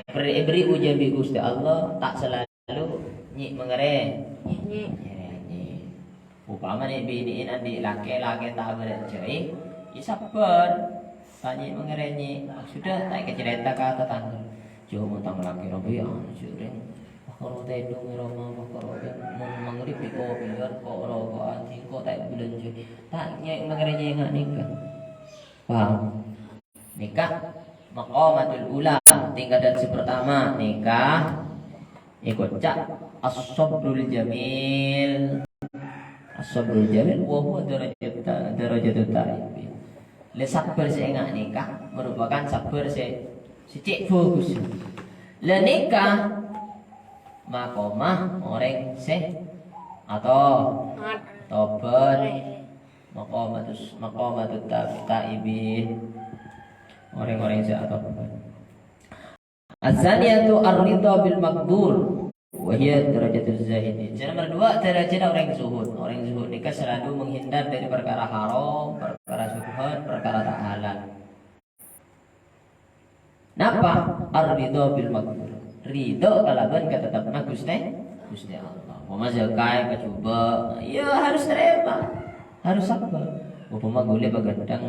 Èbri-, èbri ujian bi' Ghustè Allah, ta' salalu nyè' mangarè. Nyè', nyè'. Nyè', nyè'. Upama nè' binè'en andi' lakè, lakè ta' abâlâjâi, ya sabbhâr. Ta' nyè' mangarè nyè'. Maksudda ta' èkacarèta ka tatangghâ. Jo, mon tang lakè rowa, ya, jhâreng. Pakara tèdung è roma, pakara tè-, mon maghrib bi' kopiyan, ko' roko'an, sèngko' ta' èbâlânjâi. Ta' nyè' mangarè nyè' nga' nèka. Paham? Nèka maqamatul ula, tingkadhân sè partama nèka èkoca' as-sabrul jamil. As-sabrul jamil wa huwa darajat ta-, darajatut taibin. Lè sabbhâr sè enga' nèka merupakan sabbhâr sè, sè cè' bhâghus. Lè nèka maqamah orèng sè ato-, tobat. Maqamatus, maqamatut ta-, taibin. Orèng-orèng sè atobat. As-saniyatu ar-ridha bil maqdur. Wa hiya darajatuz zahidin. Sè nomer dua, darajat orèng zuhud. Orèng zuhud nèka selalu menghindar dari perkara haram, perkara syubhat, perkara ta' halal. Napa? Ar-ridha bil maqdur. Ridho kalabân katettepna Ghustè, Ghustè Allah. Umpama zakat, pajubâ', ya harus narèma. Harus sabbhâr. Umpama ghulâ paghânteng,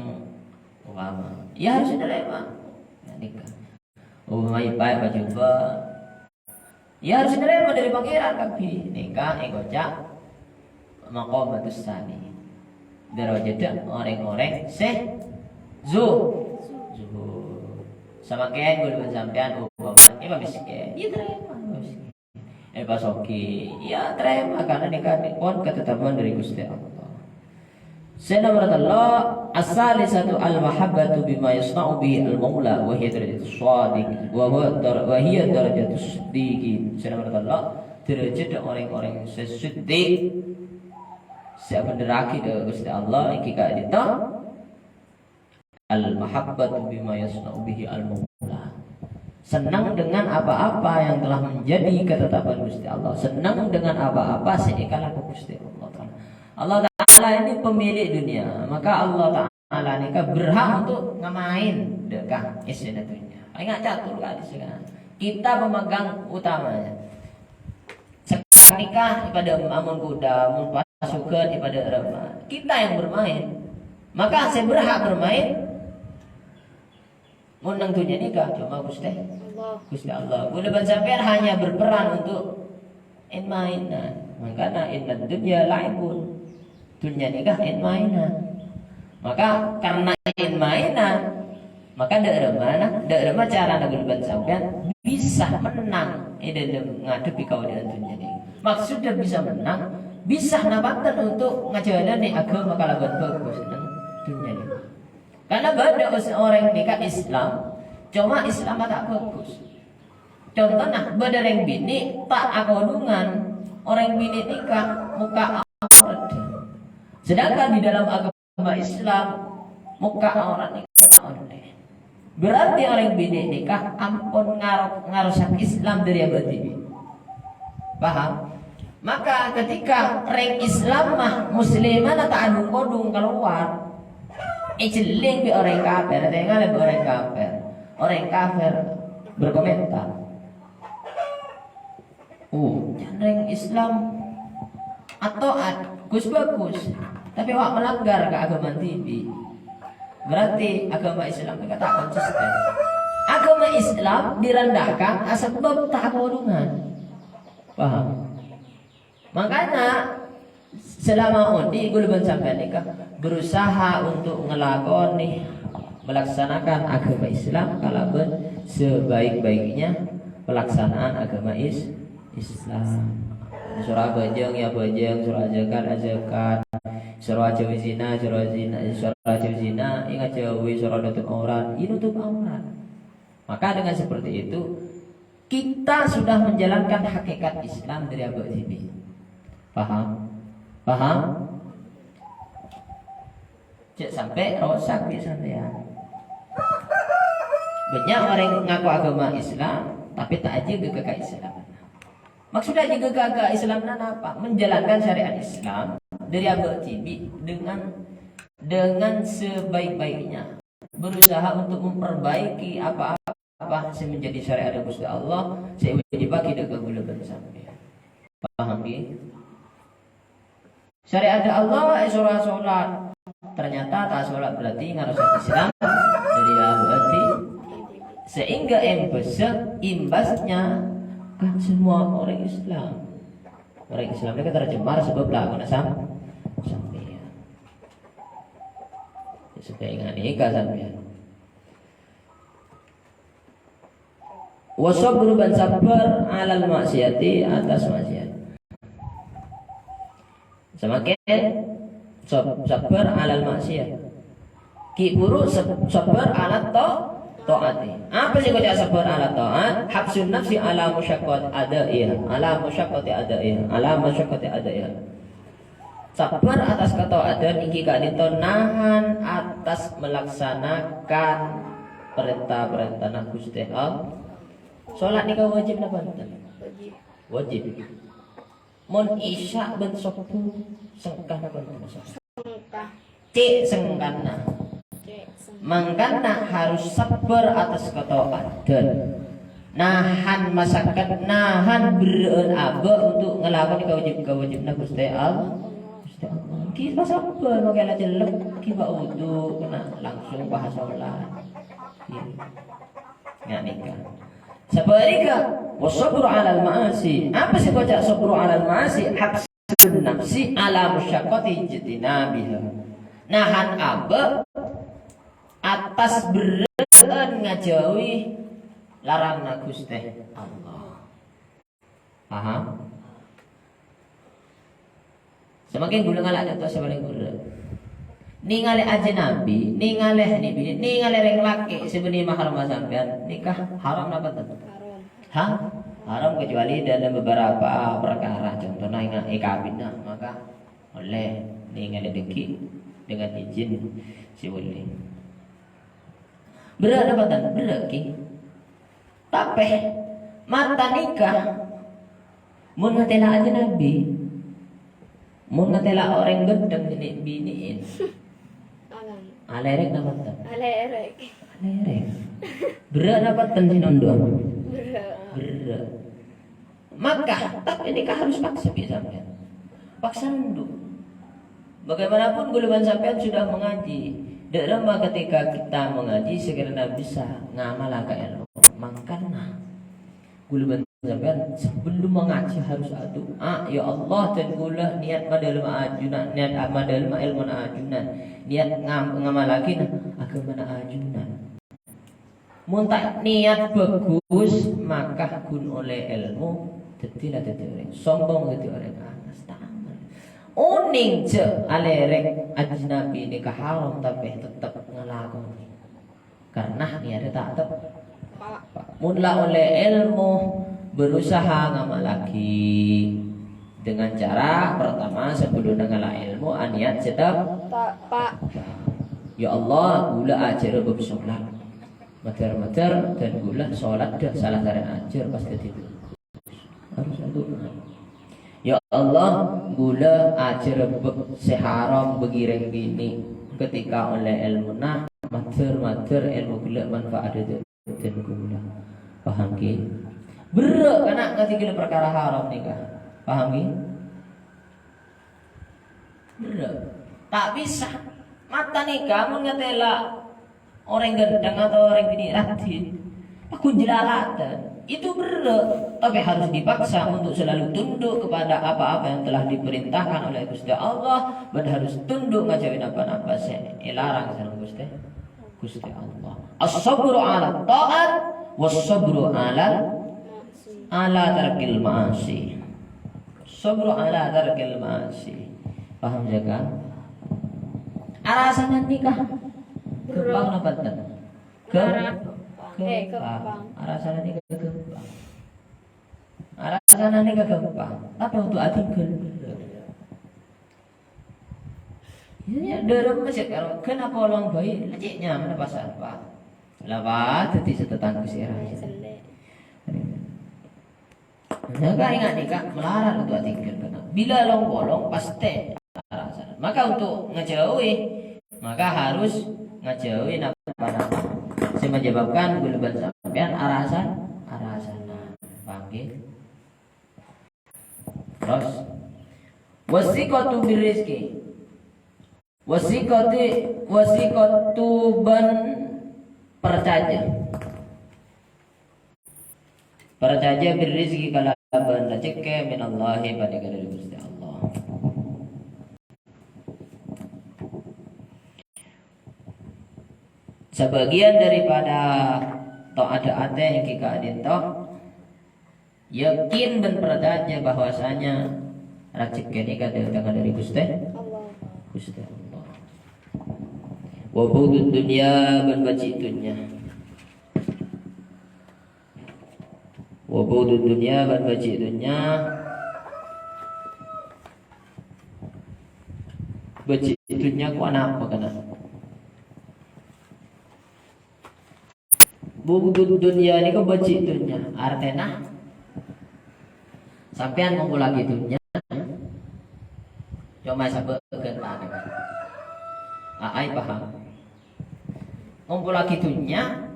umpama, ya harus narèma. Nah, nèka. Umpama ipaè pajubâ', ya harus narèma dâri Pangèran kabbhi. Nèka èkoca' maqamatus tsani. Darajadda orèng-orèng sè zu-, zuhud. Samangkèn ghulâ bân sampèyan umpama èpamèskèn, ya tarèma èpamèskèn. Èpasoghi, ya tarèma, karna nèka pon katetteppan dâri Ghustè Allah. Sè nomer tello', as-salisatu al-mahabbatu bima yasna'u bihi al-maula, wa hiya darajatus shadiq, wa huwa dar-, wa hiya darajatus siddiqin. Sè nomer tello', darajat orèng-orèng sè siddiq, sè abhendherraghi ka Ghustè Allah, èngghi ka'dinto al-mahabbatu bima yasna'u bihi al-maula. Senang dengan apa-apa yang telah menjadi ketetapan Ghustè Allah. Senang dengan apa-apa sè èkalako Ghustè Allah Ta'ala. Allah Ta'ala ini pemilik dunia, maka Allah Ta'ala nèka berhak untuk ngamaèn dâ' ka èssèna dhunnya. Enga' catur ka'dissa'. Kita pemegang utamanya. Sakalangkong nèka èpadâ ampon kuda, mon pasukan èpadâ rema. Kita yang bermain. Maka sè berhak bermain mon neng dhunnya nèka coma Ghustè Allah. Ghustè Allah. Ghulâ bân sampèyan hanya berperan untuk èn-maènan. Mangkana innad dunya la'ibun. Dhunnya nèka èn-maènan. Maka karna èn-maènan, maka dâ' remma, dâ' remma carana ghulâ bân sampèyan bisa mennang è dâlem ngadhebbhi kaolja'an dhunnya nèka. Maksudnya bisa mennang, bisa napaten untuk ngajalanè aghâma kalabân bhâghus neng dhunnya nèka. Karna bâdâ os-, orèng nèka Islam, coma Islamma ta' bhâghus. Contona, bâdâ rèng binè' ta' akodhungan, orèng binè' nèka mokka' aurat. Sedangkan di dalam agama Islam, mokka' aurat nèka ta' ollè. Berarti orèng binè' nèka ampon ngaro-, ngarosak Islam dâri abâ' dhibi'. Paham? Maka ketika rèng Islamma, muslimma ta' adhung-kodhung kalowar, ècelling bi' orèng kafir, ètengalè bi' orèng kafir. Orèng kafir berkomentar, "Oh, can rèng Islam ato'at, ghus-bhâghus, tapè wa' malanggar ka aghâma dhibi'." Berarti aghâma Islam nèka ta' konsisten. Aghâma Islam direndahkan asabâb ta' akodhungan. Paham? Mangkana, selama odi' ghulâ bân sampèyan nèka berusaha untuk ngalakonè, melaksanakan aghâma Islam kalabân sebaik-baiknya pelaksanaan aghâma Is-, Islam. Soro abhâjâng, ya abhâjâng, soro azakat, azakat, soro ajhâuwi zina, soro zina, soro ajhâuwi zina, ya ngajhâuwi, soro nutup aurat, ya nutup aurat. Maka dengan seperti itu, kita sudah menjalankan hakikat Islam dâri abâ' dhibi'. Paham? Paham? Jhâ' sampè' rosak bi' sampèyan. Bânnya' orèng ngako aghâma Islam, tapè ta' ajâgâ ka Islam. Maksudnya ajâgâ ka Islam napa? Menjalankan syariat Islam dâri abâ' dhibi' dengan, dengan sebaik-baiknya. Berusaha untuk memperbaiki apa-apa sè menjadi syariat Ghustè Allah, sè èwâjibaghi dâ' ka ghulâ bân sampèyan. Paham, ghi? Syariat Allah èsoro sholat. Ternyata ta' sholat berarti ngarosak Islam dâri abâ' dhibi'. Sehingga imbas-, imbasnya kan semua orang Islam. Orang Islam ini kan tercemar sebab lakona sam-, sampèyan. Sehingga nèka sampèyan. Wa sabru, bân sabbhâr, 'alal ma'siyati, atas maksiat. Samangkèn sab-, sabbhâr 'alal ma'siyah. Ghi' bhuru sab-, sabbhâr 'alat ta-, ta'ati. Apa sè èkoca' sabbhâr 'alat ta'at? Habsun nafsi 'ala masyaqqati adaiha, 'ala masyaqqati adaiha, 'ala masyaqqati adaiha. Sabbhâr atas kataatan èngghi ka'dinto nahan atas melaksanakan parènta-parèntana Ghustè Allah. Sholat nèka wajib napa enten? Wajib. Wajib. Mon isya bân sobbhu sengkana bân puasa. Sengka. Cè' sengkana. Cè' sengkana. Mangkana harus sabbhâr attas kato'adan. Nahan masakat, nahan berrâ'ân abâ' untuk ngalakonè kawajib-kawajibna Ghustè Allah. Ghustè Allah. Ghi' pas sabbhâr, makè la cellep, ghi' bâ' wudu, kèng langsung pas sholat. Ghi'. Nga' nèka. Sabhâligghâ, wasabru 'alal ma'asi. Apa sè èkoca' sabru 'alal ma'asi? Habsun nafsi 'ala musyaqqati ijtinabiha. Nahan abâ' attas berrâ'ân ngajhâuwi laranganna Ghustè Allah. Paham? Samangkèn ghulâ ngala' conto sè palèng berrâ'. Nèngalè ajnabi, nèngalè nè binè, nèngalè rèng lakè' sè bânnè mahram sampèyan, nèka haram napa enten? Haram. Hah? Haram kecuali dalam beberapa perkara. Contona ènga-, èkabinna, maka ollè nèngalè dhâggi' dengan izin sè ollè. Berrâ' napa enten? Berrâ', Ki. Tapè, mata nèka, mon ngatèla' ajnabi, mon ngatèla' orèng ghântheng sè nè-, binè'èn. Alang. Alèrèk napa enten? Alèrèk. Alèrèk. Berrâ' napa enten sè nondhuwân? Berrâ'. Berrâ'. Maka, tapè nèka harus paksa bi' sampèyan. Paksa nondhu'. Bagaimanapun ghulâ bân sampèyan sudah mengaji. Dâ' remma ketika kita mengaji, sakalèna bisa ngamala ka èlmo. Mangkana, ghulâ bân sampèyan sebelum mengaji harus adu'a, "Ya Allah, dân ghulâ niat madhâlem ajunan, niat madhâlem èlmona ajunan, niat ngam-, ngamalaghina aghâmana ajunan." Mon ta' niat bhâghus, maka ghun ollè èlmo dhâddhi la dhâddhi orèng sombong, dhâddhi orèng angas, ta' amal. Onèng jhâ' alèrèk ajnabi nèka haram, tapè tettep ngalakonè. Karna niatta ta' teppa'. Mon la ollè èlmo, berusaha ngamallaghi. Dengan cara pertama, sebelum ngala' èlmo, aniat sè tep-, teppa'. Ya Allah, ghulâ ajhârâ bab sholat. Mator-mator, dân ghulâ sholat dâ' sala sarè ajhâr pas dhâddhi. Harus adu'a. Ya Allah, ghulâ ajhârâ bab sè haram bâgi rèng binè'. Ketika ollè èlmona, mator-mator èlmo ghulâ manfaat dâ' dân ghulâ. Paham, Ki? Berrâ' kana' ngadhingghâl parkara haram nèka. Paham, Ki? Berrâ'. Ta' bisa. Mata nèka mon ngatèla' orèng ghântheng atau orèng binè' raddhin, paghun jhâlalatan. Itu berrâ', tapè harus dipaksa untuk selalu tunduk kepada apa-apa yang telah diperintahkan oleh Ghustè Allah, bân harus tunduk ngajhâuwi napa-napa sè èlarang sareng Ghustè, Ghustè Allah. As-sabru 'ala tha'at, was-sabru 'ala, 'ala tarkil ma'asi. Sabru 'ala tarkil ma'asi. Paham ya, kan? Arasana nèka ghâmpang napa enten? Ghâm-, ghâmpang. Arasana nèka ghâmpang. Arasana nèka ghâmpang. Tapè untuk adhingghâl. Iyâ, dâremma sè karo ghân apolong bhâi, la cè' nyamana pas apa. La pas dhâddhi sè tatangghâ sè rajâ. Nah, kaènga' nèka malarat untuk adhingghâl, karna bilâ long-polong pastè arasana. Maka untuk ngajhâuwi, maka harus ngajhâuwi napa-napa sè menyebabkan ghulâ bân sampèyan arasa-, arasana. Paham, ngghi? Terros, wasiqatu birrizqi. Wasiqati, wasiqatu bân parcajâ. Parcajâ birrizqi kalabân rajhekkè minallahi panèka dâri Ghustè Allah. Sabâgiyân daripada to-, adâ' atè èngghi ka'dinto, yakin bân parcajâ bahwasanya rajhekkè nèka dâtengnga dâri Ghustè, Allah. Ghustè Allah. Wa bughdu dunya bân bâji' dunnya. Wa bughdu dunya bân bâji' dunnya. Bâji' dunnya kok anapa kèna? Bughdu dunya nèko bâji' dunnya. Artèna, Sampèyan ngompollaghi dhunnya, coma sabâ' ka tanangan. A'ay paham? Ngompollaghi dhunnya,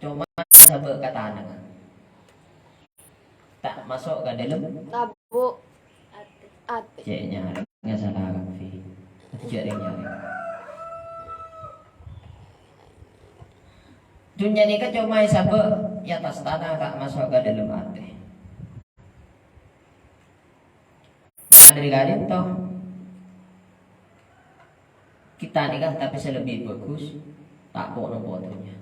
coma sabâ' ka tanangan. Ta' maso' ka dâlem. Tabu'. Atè. Cè' nyarè, nggak salah kabbhi. Jâ' rèng-nyarè. Dhunnya nèka coma èsabâ' è attas tana, ta' maso' ka dâlem atè. Maka dâri ka'dinto, kita nèka tapè sè lebbi bhâghus, ta' po-nopo dhunnya.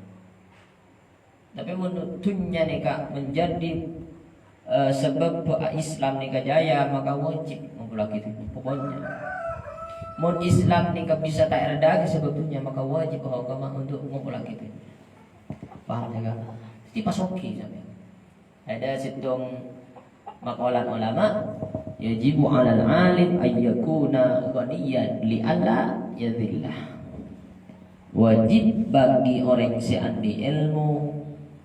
Tapè mon dhunnya nèka menjadi, eh, sabâb Islam nèka jaya, maka wajib ngompollaghi dhunnya. Pokoknya, mon Islam nèka bisa ta' èrèddhâ'aghi sabâb dhunnya, maka wajib ka agama untuk ngompollaghi dhunnya. Paham nèka? Mesti pas oke sampèyan. Ada sèttong maqalat ulama, "Yajibu 'alal 'alim an yakuna ghaniyan li alla yadhilla." Wajib bagi orèng sè andi' èlmo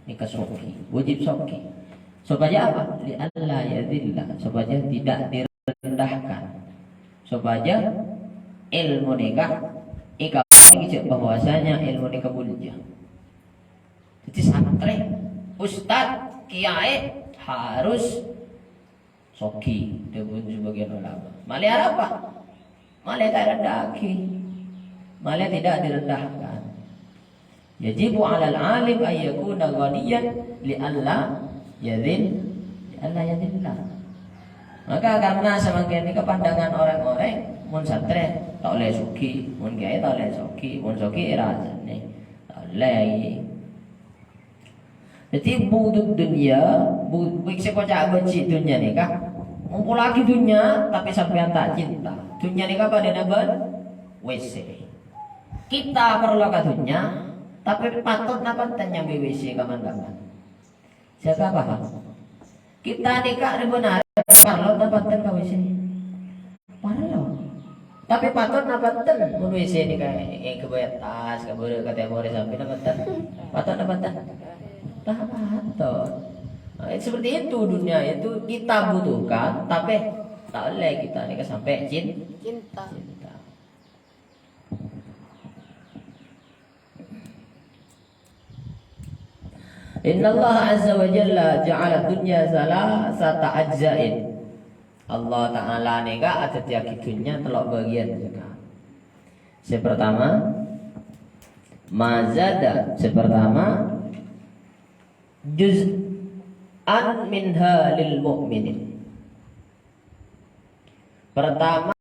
nèka soghi. Wajib soghi. Sopajâ apa? Li alla yadhilla. Sopajâ tidak direndahkan. Sopajâ èlmo nèka èkabâlâ jâ' bahwasanya èlmo nèka mulja. Jadi santrè, ustad, kiyaè harus soghi, dhâbuna sebagian ulama. Malè arapa? Malè ta' èrèddhâ'aghi. Malè tidak direndahkan. Yajibu 'alal 'alim an yakuna ghaniyan li alla yadhil-, li alla yadhilla. Maka karena samangkèn nèka pandangan orèng-orèng, mon santrè ta' ollè soghi, mon kiyaè ta' ollè soghi, mon soghi èrasana ta' ollè. Dhâddhi, bughdu dunya, bu-, bu-, sè èkoca' bânci dhunnya nèka, ngompollaghi dhunnya, tapè sampèyan ta' cinta. Dhunnya nèka padâna bân W C. Kita parlo ka dhunnya, tapè patot napa enten nyambi W C kaman-kaman? Jaga paham. Kita nèka rèbun arè parlo napa enten ka W C? Parlo. Tapè patot napa enten? Mon W C nèka èghâbây attas, ka bârâ', ka tèmor, è sampèyan napa enten? Patot napa enten? Ta' patot. Nah, itu seperti itu dunia itu kita butuhkan, tapè ta' ollè kita nèka sampè' cin-, Cinta. cinta. Innallaha azza wa jalla ja'ala dunya salasata ajza'in. Allah Ta'ala nèka adhâddhiyâghi dhunnya tello' bâgiyân. Sè pertama, ma zada. Sè pertama, juz'an minha lil mu'minin. Pertama,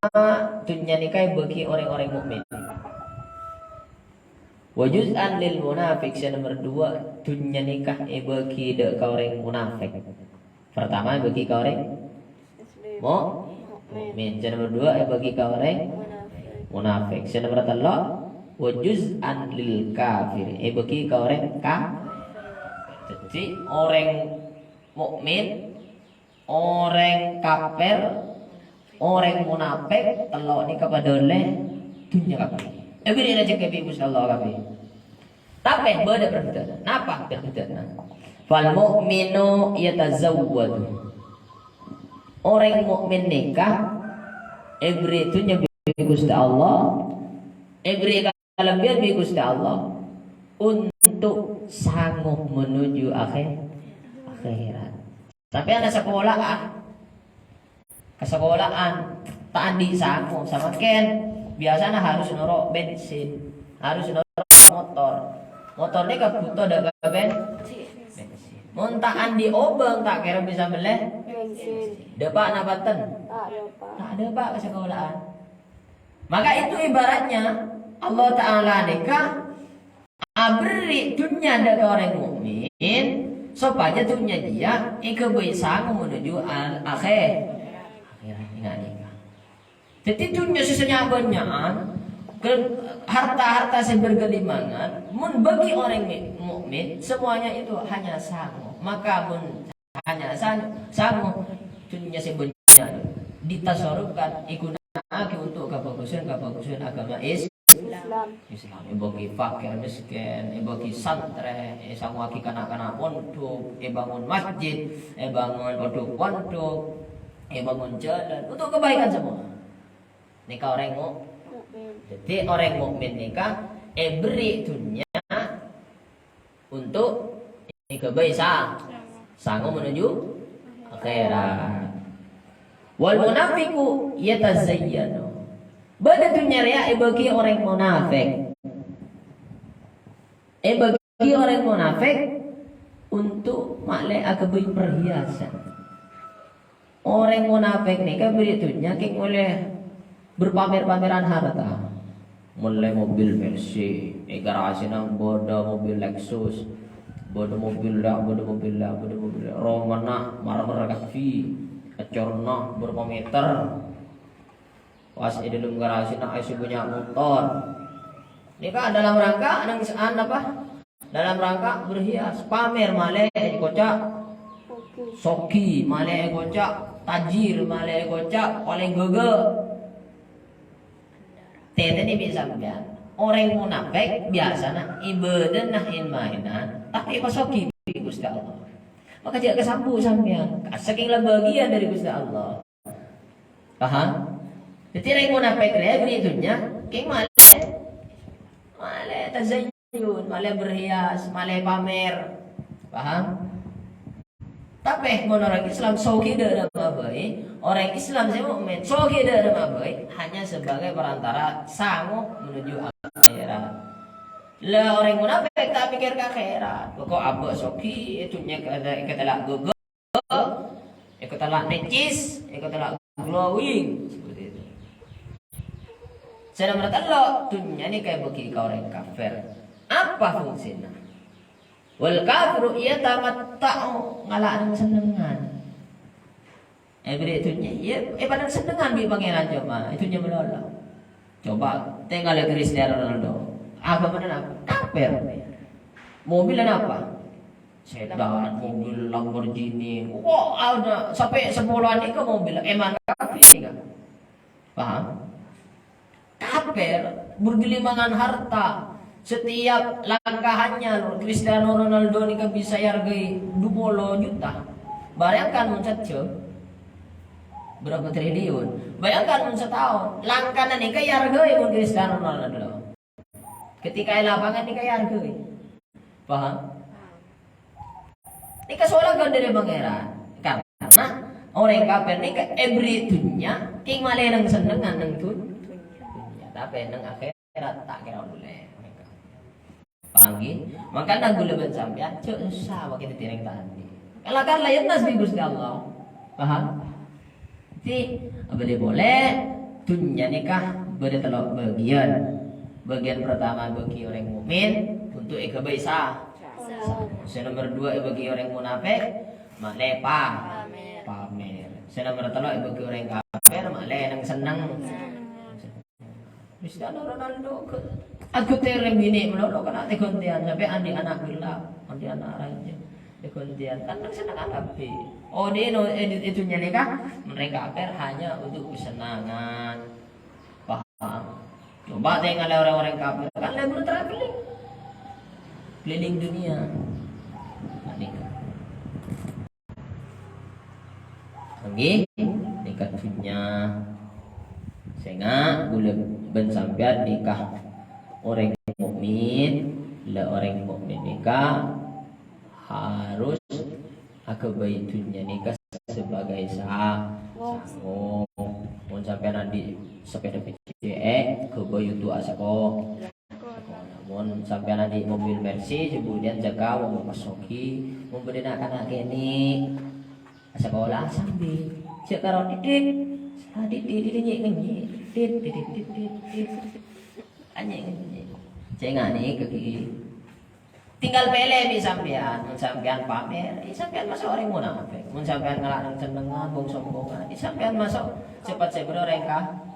dhunnya nèka èbâghi orèng-orèng mukmin. Wa juz'an lil munafiq, sè nomer duwâ', dhunnya nèka èbâghi dâ' ka orèng munafik. Pertama èbâghi ka orèng Muslim. Mu-, mukmin. Sè nomer duwâ' èbâghi ka orèng Munafik. munafik. Sè nomer tello', wa juz'an lil kafir, èbâghi ka orèng ka-, dhâddhi orèng mukmin, orèng kafir, orèng munafik, tello' nèka padâ ollè dhunnya kabbhi. Èbèrri'i rejhekkè bi' Ghustè Allah kabbhi. Tapè bâdâ perbeddaanna. Napa perbeddaanna? Fal mu'minu yatazawwadu. Orèng mukmin nèka èbèrri' dhunnya bi' Ghustè Allah, èbèrri' kalebbiyan bi' Ghustè Allah untuk sango menuju akhir-, akhirat. Sampèyan sakola'an, ka sakola'an, ta' andi' sango, samangkèn biyasana harus noro' bensin, harus noro' motor. Motor nèka bhuto dâ' ka ben-, bensin. Mon ta' andi' obâng, ta' kèra bisa mellè bensin. Dâpa' napa ten? Ta' dâpa'. Ta' dâpa' ka sakola'an. Maka itu ibaratnya Allah Ta'ala nèka aberri' dhunnya dâ' ka orèng mukmin, sopajâ dhunnya jiyâ èghâbây sango menuju al-, akhir-, akhirat. Ingat, ingat. Dhâddhi dhunnya sè sanyang-bânnya'an, ke-, harta-harta sè bergelimangan, mon bagi orèng mi-, mukmin, semuanya itu hanya sango. Maka mon hanya san-, sango, dhunnya sè bânnya' ditasarrufkan, èghuna'aghi untuk kabhâghusân-kabhâghusân agama Is-, Islam. Islam. Èbâgi fakir miskin, èbâgi santrè, èsangowaghi kana'-kana' pondhuk, èbângon masjid, èbângon pondhuk-pondhuk. èbângon jhâlân, untuk kebaikan semua. Nèka orèng mu-, Mukmin. Dhâddhi orèng mukmin nèka èberri' dhunnya untuk èghâbây sa-, sango menuju akhirat. Wal munafiqu yatazayyanu. Bâdâ dhunnya rèya èbâghi orèng munafik. Èbâghi orèng munafik untuk ma'lè aghâbây perhiasan. Orèng munafik nèka bâdâ dhunnya kèng ollè berpamer-pameran harta. Mellè mobil Mercy, è garasèna bâdâ mobil Lexus, bâdâ mobil la, bâdâ mobil la, bâdâ mobil la. Romana marmer kabbhi, ècorna berapa meter. Pas è dâlem garasèna èssè bânnya' motor. Nèka dalam rangka neng sa'an apa? Dalam rangka berhias, pamer, malè èkoca' soghi, malè èkoca' tajir, malè èkoca' palèng ghâghâ. Tètènè bi' sampèyan, orèng munafik biyasana ibâdâna in-maènan, tapè èpasoghi bi' Ghustè Allah. Maka jhâ' kasambu sampèyan, sakèng la bâgiyân dâri Ghustè Allah. Paham? Dhâddhi, orèng munafik rèya bâdâ è dhunnya, kèng malè, malè tazayyun, malè berhias, malè pamer. Paham? Tapè, mon orèng Islam soghi dâ' râmma bhâi, orèng Islam sè mukmin soghi dâ' râmma bhâi hanya sebagai perantara sango menuju akhirat. La, orèng munafik ta' mikir ka akhirat. Pokok abâ' soghi, è dhunnya ka-, ka-, katella' ghâghâ. Èkatella' necis, èkatella' glowing, seperti itu. Sè nomer tello', dhunnya nèka èbâghi ka orèng kafir. Apa fungsina? Wal kafiru yatamatta'u, ngala' neng-sennengngan. Èberri' dhunnya, iyâ, èpaneng-sennengngan bi' Pangèran coma, è dhunnya malolo. Coba tèngalè Cristiano Ronaldo. Aghâmana apa? Kafir. Mobilnya apa? Sedan, mobil Lamborghini. Wah, ada sampè' sapolowan nèka mobil. Emang kafir nèka? Paham? Kafir, bergelimangan harta. Setiap langkahannya, Cristiano Ronaldo nèka bisa èarghâi dua puluh juta. Bayangkan mon sajjhâm, berapa triliun. Bayangkan mon sataon, langkana nèka èarghâi mon Cristiano Ronaldo. Ketika è lapangan nèka èarghâi. Paham? Nèka sowarghâ dâri Pangèran. Karena orèng kafir nèka èberri' dhunnya, kèng malè neng-sennengngan neng dhun-, dhunnya. Tapè neng akhèrat ta' kèra ollè. Paham, ghi? Mangkana ghulâ bân sampèyan, jhâ' sossa makè dhâddhi orèng tadâ'. Kala-kala ya nas bi' Ghustè Allah. Paham? Dhâddhi, abâli polè, dhunnya nèka bâdâ tello' bâgiyân. Bâgiyân pertama bâghi orèng mukmin untuk èghâbây sa-, sa-, sè nomer dua èbâghi orèng munafik, malè pa-, pamer. Sè nomer tello' èbâghi orèng kafir, malè neng-senneng. Cristiano Ronaldo ke-, aghâtè rèng binè' malolo kèna tèghântèyan, sampè' andi' ana' ghellâ', andi' ana' rajâ tèghântèyan. Kan neng-sennengngan kabbhi. Oh, di no, eh, di, di dhunnya nèka, mereka kafir hanya untuk kesenangan. Paham? Coba tèngalè orèng-orèng kafir, kan lebur traveling. Keliling dunia. Nah, nèka. Ngghi, nèka dhunnya. Sènga' ghulâ bân sampèyan nèka orèng mukmin, la orèng mukmin nèka harus aghâbây dhunnya nèka sebagai sa-, sango. Mon sampèyan andi' sepeda P C X, ghâbây untuk asako-, Mon sampèyan andi' mobil Mercy, kemudian jhâ' ka wong pas soghi, mon bâdâ na'-kana' kènè', sakola sambi, jhâ' karo didit, didit, didit, nyi'-ngenyi', dit, dit, dit, dit, dit, dit. Nyi'-ngenyi'. Sènga' nèka ghi. Tinggal pèlè bi' sampèyan, mon sampèyan pamer, ya sampèyan maso' orèng munafik. Mon sampèyan ngala' neng-sennengngan, bong-sombongan, ya sampèyan maso' sèpat sè bâdâ orèng ka-,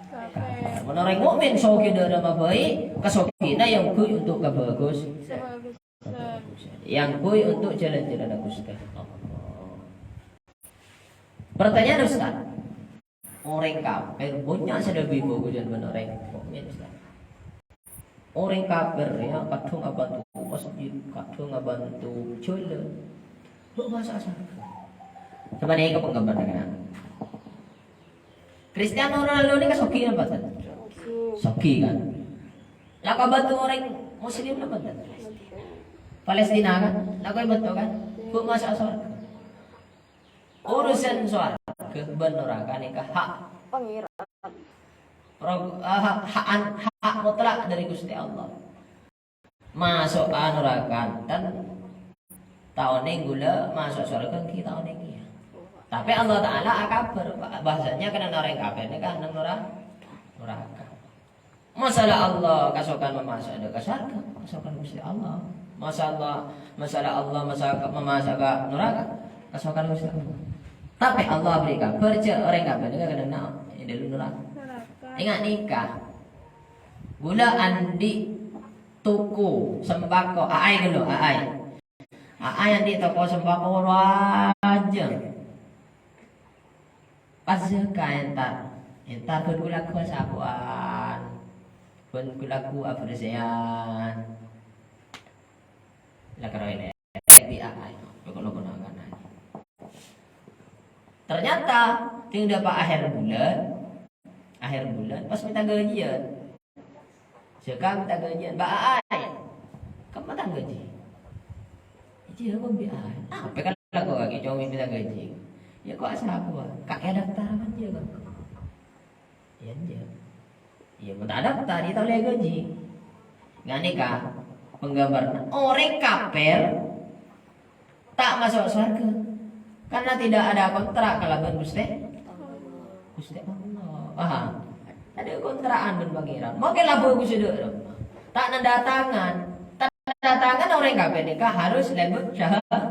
Mon orèng mukmin soghi dâ' râmma bhâi, kasoghina èyangghuy untuk kabagus-, èyangghuy untuk jhâlân-jhâlânna Ghustè Allah. Pertanyaan, Ustaz, orèng kafir bânnya' sè lebbi bagusan bân orèng mukmin, Ustaz. Orèng kafir, ya, kadhâng abhânto masjid, kadhâng abhânto jhâlân. Bâ' bhâsa asarga. Sapanèka penggambaranna. Cristiano Ronaldo nèka soghi napa mboten? Soghi, kan? Lako bhâto orèng muslim napa mboten? Palestina, kan? Lako bhâto, kan? Bu' maso' sowarga. Urusan sowarga bân naraka nèka hak Pangeran. Pro-, ah, hak, hak an-, hak mutlak dâri Ghustè Allah. Maso'a naraka enten, ta' onèng ghulâ, maso' sowarga ènggi ta' onèng kèya. Tapè Allah Ta'ala akabhâr, bahwasanya kennengnganna orèng kafir nèka neng nora-, naraka. Masalah Allah kasokan mamaso' dâ' ka sowarga, kasokan Ghustè Allah. Masalah, masalah Allah masa-, mamaso' ka naraka, kasokan Ghustè Allah. Tapè Allah bhâri' kabhâr jhâ' orèng kafir nèka kennengnganna è dâlem naraka. Naraka. Enga' nèka. Ghulâ andi' toko sembako, aai ghâllu, aai. Aai andi' toko sembako rajâ. Pas ka entar, entar bân gu-lagu asapowan, bân gu-lagu aberseyan. La karo èlèk bi' aai, pokok lo kono akan aai. Ternyata, tinggal pas akhir bulan, akhir bulan, pas minta gajian. Sèka minta gajian, "Mbak Aai, kapan minta gaji?" "Iyâ, kok Mbak Aai." "Apa kan aku lagi cowok minta gaji?" "Ya, kok asa aku, ah? Kak, ya daftar aja, Kak." "Ya, iya." "Ya, minta daftar, ya, tahu lagi gaji." Nah, ini, Kak, penggambaran orang kafir ta' maso' sowarga. Karena tidak ada kontrak kalabân Ghustè, Ghustè Allah. Paham? Tadâ' kontrakan bân Pangèran. Mangkèn la bhâghus sè dâ' remma. Ta' nanda tangan. Tanda tangan orèng kafir nèka harus lèbât syahadat.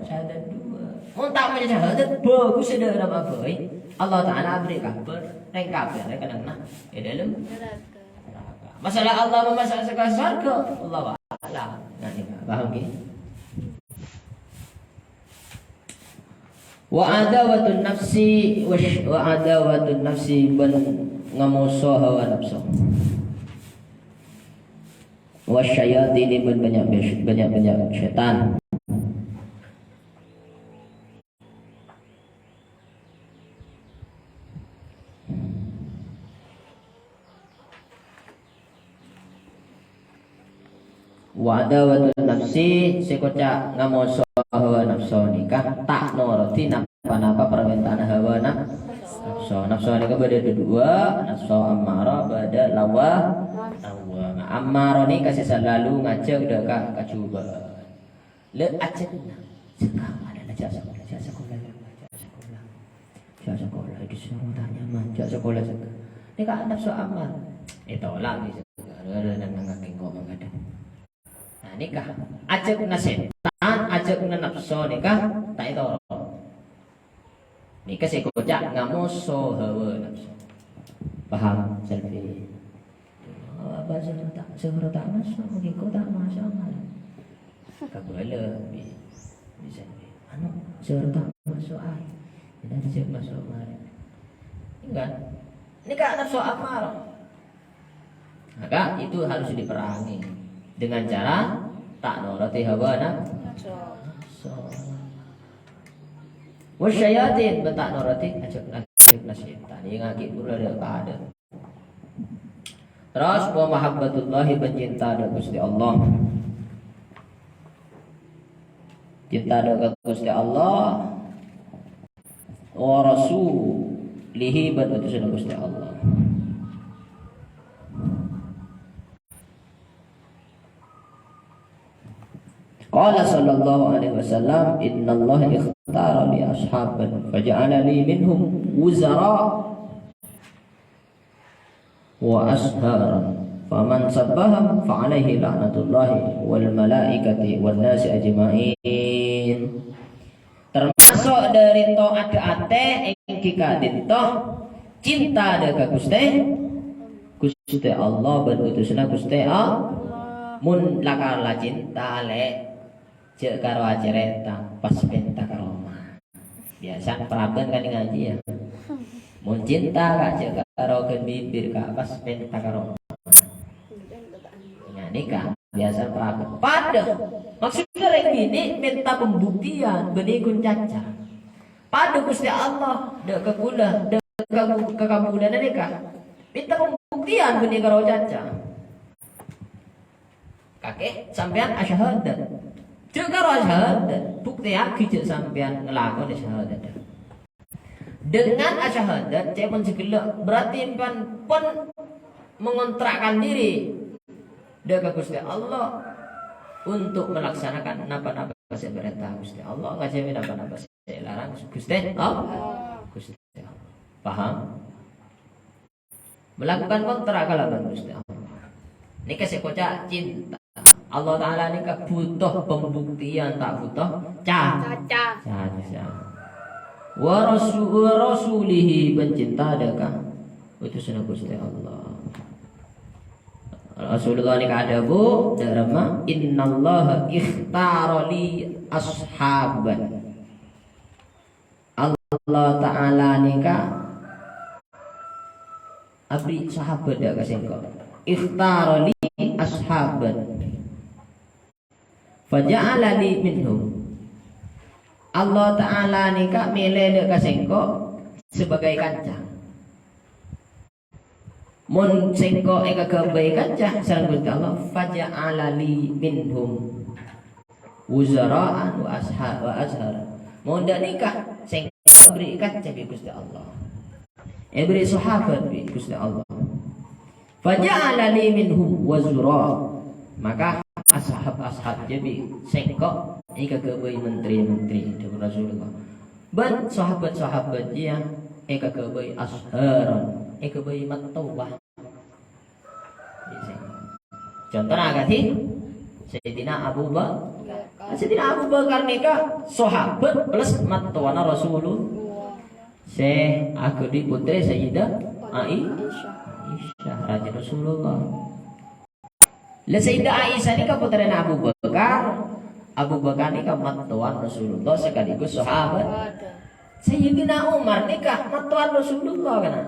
Syahadat dua. Mon ta' maca syahadat, bhâghus sè dâ' remma bhâi. Allah Ta'ala abherri' kabhâr, rèng kafir rèng kennengnganna è dâlem neraka. Masalah Allah mamaso' ka sowarga, Allahu a'lam. Nah, ini, paham, ngghi? Wa adawatun nafsi, wa sh-, wa adawatun nafsi, bân ngamoso hawa napso. Wa syayatini, bân bânnya', bânnya'-bânnya' sètan. Wa adawatun nafsi, sè koca' ngamoso hawa napso nèka ta' norodhi napa-napa parmènta'anna hawa naf-, napso. Napso nèka bâdâ dua, napso ammarah, bâdâ lawa-, lawwamah. Ammarah nèka sè salalu ngajhâk dâ' ka kajhubâ'ân. Lè' ajhâkna. Sèka, adâ' jhâ' sakola, jhâ' sakola, jhâ' sakola. Jhâ' sakola, disuruh tanya, man, jhâ' sakola, sèka. Nèka napso ammarah. Ètolak, bisa. Adâ' nang-nang kaki kok mangkadhâng. Nah, nèka. Ajhâkna sètan, ajhâkna napso nèka, ta' ètoro'. Nèka sè koca' ngamoso hawa napso. Paham, Selvi? Oh, apa sè ta', sè ta' maso', mungkin kok ta' maso' malah. Kabâlâ, bi-, bisa, bi. Anu, sè ta' maso' aè. Kita bisa maso' malah. Enggak. Nèka napso ammarah. Maka itu harus diperangi dengan cara ta' norodhi hawa nafsu. Wasyayatin, bân ta' norodhi ajhâk-, ajhâkna sètan. Èngaghi pura dâ' padâ. Terros, wa mahabbatullahi, bân cinta dâ' Ghustè Allah. Cinta dâ' ka Ghustè Allah. Wa rasulihi, bân utusanna Ghustè Allah. Qala sallallahu alaihi wasallam, "Innallaha ikhtara li ashaban, faja'ala li minhum wuzara wa ashara. Faman sabbahum, fa alaihi la'natullahi wal malaikati wan nasi ajma'in." Tamaso' dâri taatè, ènggi ka'dinto cinta dâ' ka Ghustè, Ghustè Allah bân utusanna Ghustè Allah. Mon la kala cinta, lè', jhâ' karo acarèta, pas pènta ka roma. Biasa parabân kan ngajhi, ya. Mon cinta, Kak, jhâ' karo ghân bibir, Kak, pas pènta ka roma. Nah, nèka. Biasa parabân. Padâ. Maksudnya rèng binè' mènta pembuktian, bânnè ghun caca. Padâ Ghustè Allah, dâ' ka kaulâ, dâ' ka-, ka kabulâna nèka, mènta pambhuktèyan bânnè karo caca. Kakè sampèyan asyahadat. Jhâ' karo asyahadat, buktèyaghi jhâ' sampèyan ngalakonè syahadat. Dengan asyahadat, ca'èpon sè ghellâ', berarti sampèyan pon mengontrakkan diri dâ' ka Ghustè Allah untuk melaksanakan napa-napa sè èparènta Ghustè Allah, ngajhâuwi napa-napa sè èlarang Ghustè Allah. Ghustè Allah. Paham? Melakukan kontrak kalabân Ghustè Allah. Nèka sè èkoca' cinta. Allah Ta'ala nèka bhuto pambhuktèyan, ta' bhuto ca-, Caca. Caca. Wa rasu-, wa rasulihi, bân cinta dâ' ka utusanna Ghustè Allah. Rasulullah nèka adhâbu, dâ' remma, "Innallaha ikhtara li ashaban." Allah Ta'ala nèka abri' sahabat dâ' ka sèngko'. "Ikhtara li ashaban. Faja'ala li minhum." Allah Ta'ala nèka mèlè dâ' ka sèngko' sebagai kanca. Mon sèngko' èkaghâbây kanca sareng Ghustè Allah, "Faja'ala li minhum wuzara'an wa asha-, wa azhar." Mon dâ' nèka sèngko' èberri' kanca bi' Ghustè Allah. Èberri' sahabat bi' Ghustè Allah. "Faja'ala li minhum wuzara." Maka ashab-ashab jâ bi' sèngko' èkaghâbây menteri-menteri, dhâbuna Rasulullah. Bân sahabat-sahabat jiyâ èkaghâbây azharan, èkaghâbây mattowa. Contona akadhi Sayyidina Abu Bakar. Sayyidina Abu Bakar nèka sahabat plus mattowana Rasulullah. Sè akadhi pottrè Sayyidah Ai-, Aisyah, rajina Rasulullah. Lah, Sayyidah Aisyah nèka pottrèna Abu Bakar. Abu Bakar nèka mattowan Rasulullah sekaligus sahabat. Sayyidina Umar nèka mattowan Rasulullah, kana?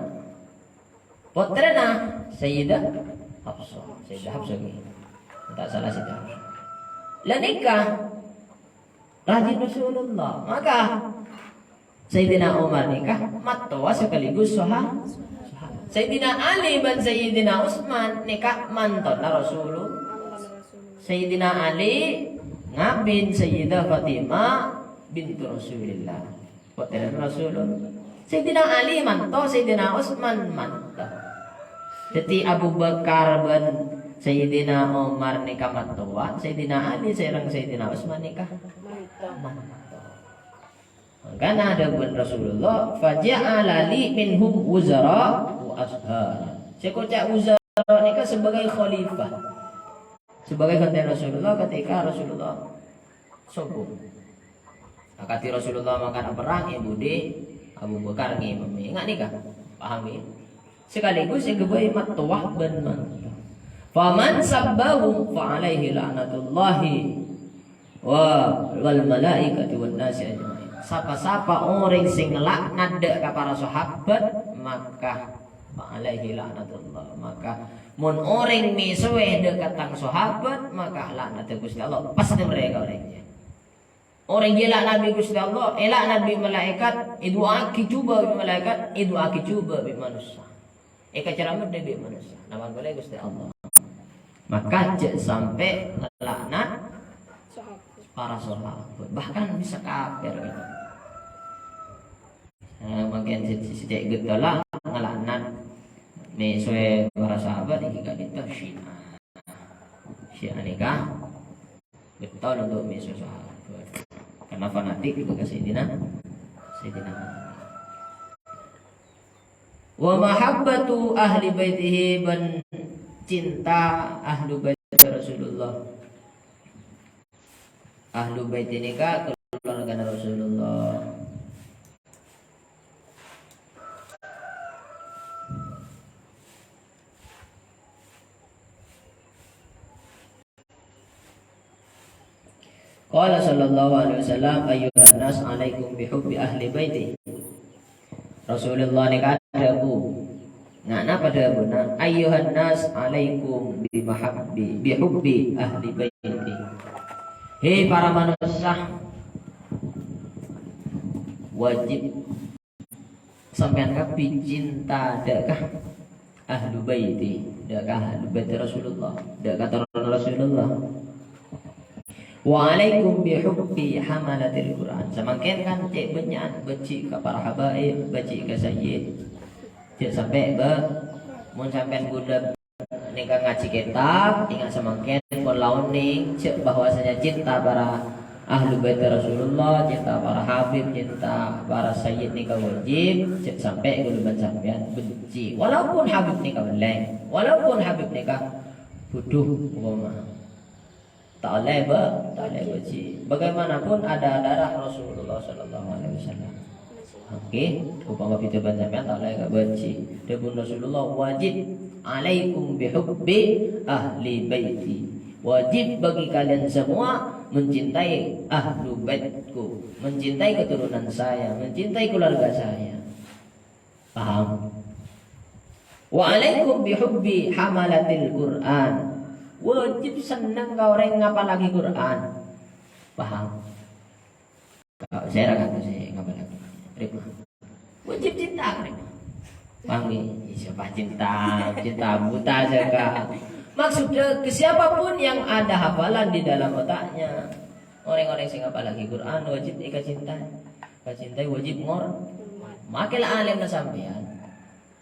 Pottrèna Sayyidah Hafsah. Sayyidah Hafsah ngghi. Ta' sala Sayyidah Hafsah. Lah, nèka rajina Rasulullah. Maka Sayyidina Umar nèka mattowa sekaligus saha-, sahabat. Sayyidina Ali bân Sayyidina Utsman nèka mantona Rasulullah. Sayyidina Ali ngabin Sayyidah Fatimah bintu Rasulillah. Pottrèna Rasulullah. Sayyidina Ali manto, Sayyidina Utsman manto. Dhâddhi Abu Bakar bân Sayyidina Umar nèka mattowa, Sayyidina Ali sareng Sayyidina Utsman nèka manto. Mangkana dhâbuna Rasulullah, "Faja'ala li minhum wuzara wa azhara." Sè èkoca' wuzara nèka sebagai khalifah. Sebagai ghântèna Rasulullah ketika Rasulullah sobung. Akadhi Rasulullah mangkana perrang, è budi Abu Bakar ngimami. Enga' nèka? Paham, ya? Sekaligus èkaghâbây mattowa bân manto. "Faman sabbahum fa alaihi la'natullahi wa, wal malaikati wan nasi ajma'in." Sapa-sapa orèng sè ngalaknat dâ' ka para sahabat, maka fa alaihi la'natullah. Maka mon orèng mèsowè dâ' ka tang sahabat, maka laknadda Ghustè Allah pastè marè ka orèng jiyâ. Orèng jiyâ èlaknat bi' Ghustè Allah, èlaknat bi' malaèkat, èdu'aaghi jhubâ' bi' malaèkat, èdu'aaghi jhubâ' bi' manossa. Èkacaramedda bi' manossa. Napan polè Ghustè Allah. Maka jhâ' sampè' ngalaknat para sahabat. Bahkan bisa kafir, gitu. Eh, mangkèn sè, sè, sè cè' ghetto la ngalaknat mèsowè para sahabat, nèka ka'dinto Syiah. Syiah nèka getol untuk mèsowè sahabat. Karena fanatik juga ke Sayyidina, Sayyidina Ali. Wa mahabbatu ahli baitihi, bân cinta ahlu bait Rasulullah. Ahlu bait nèka keluargana Rasulullah. Qala sallallahu alaihi wasallam, "Ayyuhan nas, alaikum bi hubbi ahli baiti." Rasulullah nèka adhâbu, nga-, napa dhâbuna? "Ayyuhan nas, alaikum bi mahabbi, bi hubbi ahli baiti." He para manossa, wajib Sampèyan kabbhi cinta dâ' ka ahlu baiti, dâ' ka ahlu bait Rasulullah, dâ' ka toron Rasulullah. Wa alaikum bi hubbi hamalatil Qur'an. Samangkèn kan cè' bânnya'an bâji' ka para habaib, bâji' ka sayyid. Jhâ' sampè' bâ-, mon sampèyan ghulâ nèka ngajhi kètab, ènga' samangkèn pon la onèng jhâ' bahwasanya cinta para ahlu bait Rasulullah, cinta para habib, cinta para sayyid nèka wajib, jhâ' sampè' ghulâ bân sampèyan bânci. Walaupun habib nèka belleng, walaupun habib nèka budhu, umpama. Ta' ollè bâ-, ta' ollè bâji'. Bagaimanapun ada darah Rasulullah sallallahu alaihi wasallam. Oke, umpama bhidhâ bân sampèyan ta' ollè ka bâji'. Dhâbuna Rasulullah, "Wajib alaikum bihubbi ahli baiti." Wajib bagi kalian semua mencintai ahlu baitku, mencintai keturunan saya, mencintai keluarga saya. Paham? "Wa alaikum bihubbi hamalatil Qur'an." Wajib senneng ka orèng ngapallaghi Qur'an. Paham? Ka-, sèra kan sè ngapallaghi. Terima. Wajib cinta, terima. Paham, ngghi? Siapa cinta? Cinta buta saja. Maksudnya, ke siapapun yang ada hafalan di dalam otaknya, orèng-orèng sè ngapallaghi Qur'an wajib èkacintai. Èkacintai wajib ngor-, makè la alimna sampèyan.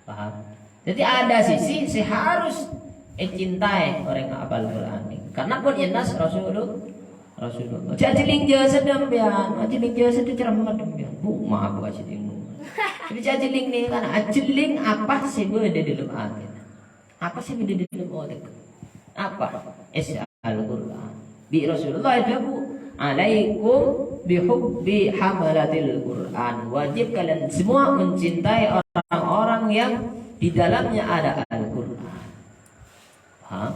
Paham? Jadi ada sisi sè harus ècintai orèng apal Qur'an. Karena pon ènas Rasulullah. Rasulullah. Jhâ' ajhelling jhâsad sampèyan, ajhelling jhâsad cermet sampèyan. Bu, maaf, Bu, ajhelling. Jadi jhâ' ajhelling nèka, ajhelling apa sè bâdâ dâlem atè. Apa sè bâdâ dâlem otek? Apa? Ès Al-Qur'an. Bi Rasulullah adhâbu, "Alaikum bihubbi hamalatil Qur'an." Wajib kalian semua mencintai orang-orang yang di dalamnya ada Al-Qur'an. Paham?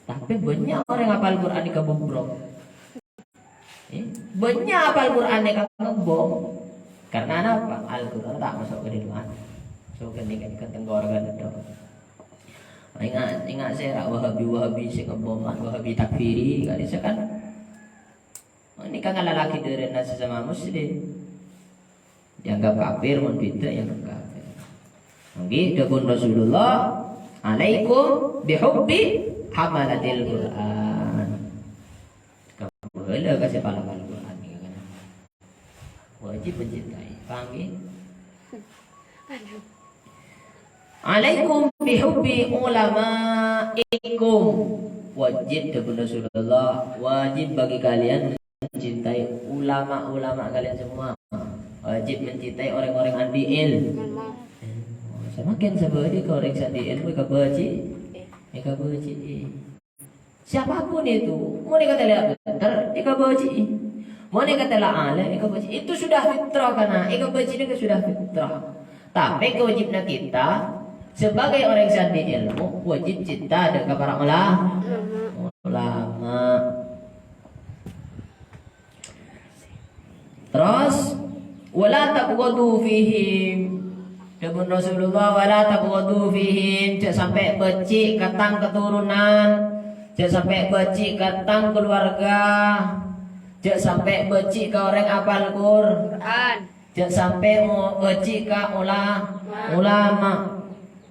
Tapè bânnya' orèng apal Qur'an nèka bobrok. Eh, bânnya' apal Qur'an nèka ngebbhong. Karena napa? Al-Qur'an ta' maso' ka dâlem atè. Maso' ka nèka, ka tenggorokan tok. Enga', enga' sèra Wahabi-Wahabi sè ngebbhong, Wahabi takfiri, ka'dissa' kan. Nèka ngalalaghi dârâna sesama muslim. Dianggap kafir, mon bhidhâ ya kafir. Ngghi, dhâbuna Rasulullah, "Alaikum bihubbi hamalatil Qur'an." Kabâlâ ka sè pala-pala Qur'an, ya kan? Wajib mencintai. Paham, ngghi? "Alaikum bihubbi ulamaikum." Wajib, dhâbuna Rasulullah, wajib bagi kalian mencintai ulama-ulama kalian semua. Wajib mencintai orang-orang ahli ilmu. Semakin sabâdâ ka orèng sè ahli ilmu, èkabâji'. Èkabâji'. Siapapun itu, mon èkatèla' bhender, èkabâji'i. Mon èkatèla' alim, èkabâji'i. Itu sudah fitrah, karena èkabâji'i itu sudah fitrah. Tapi kewajiban kita sebagai orang sè ahli ilmu, wajib cinta dâ' ka para ula-, ulama. Terros, "Wala tabghadu fihim." Dhâbuna Rasulullah, "Wala tabghadu fihim." Jhâ' sampè' bâji' ka tang katoronan. Jhâ' sampè' bâji' ka tang kaluwarga. Jhâ' sampè' bâji' ka orèng apal Qur-, Qur'an. Jhâ' sampè' mo-, bâji' ka ula-, ulama.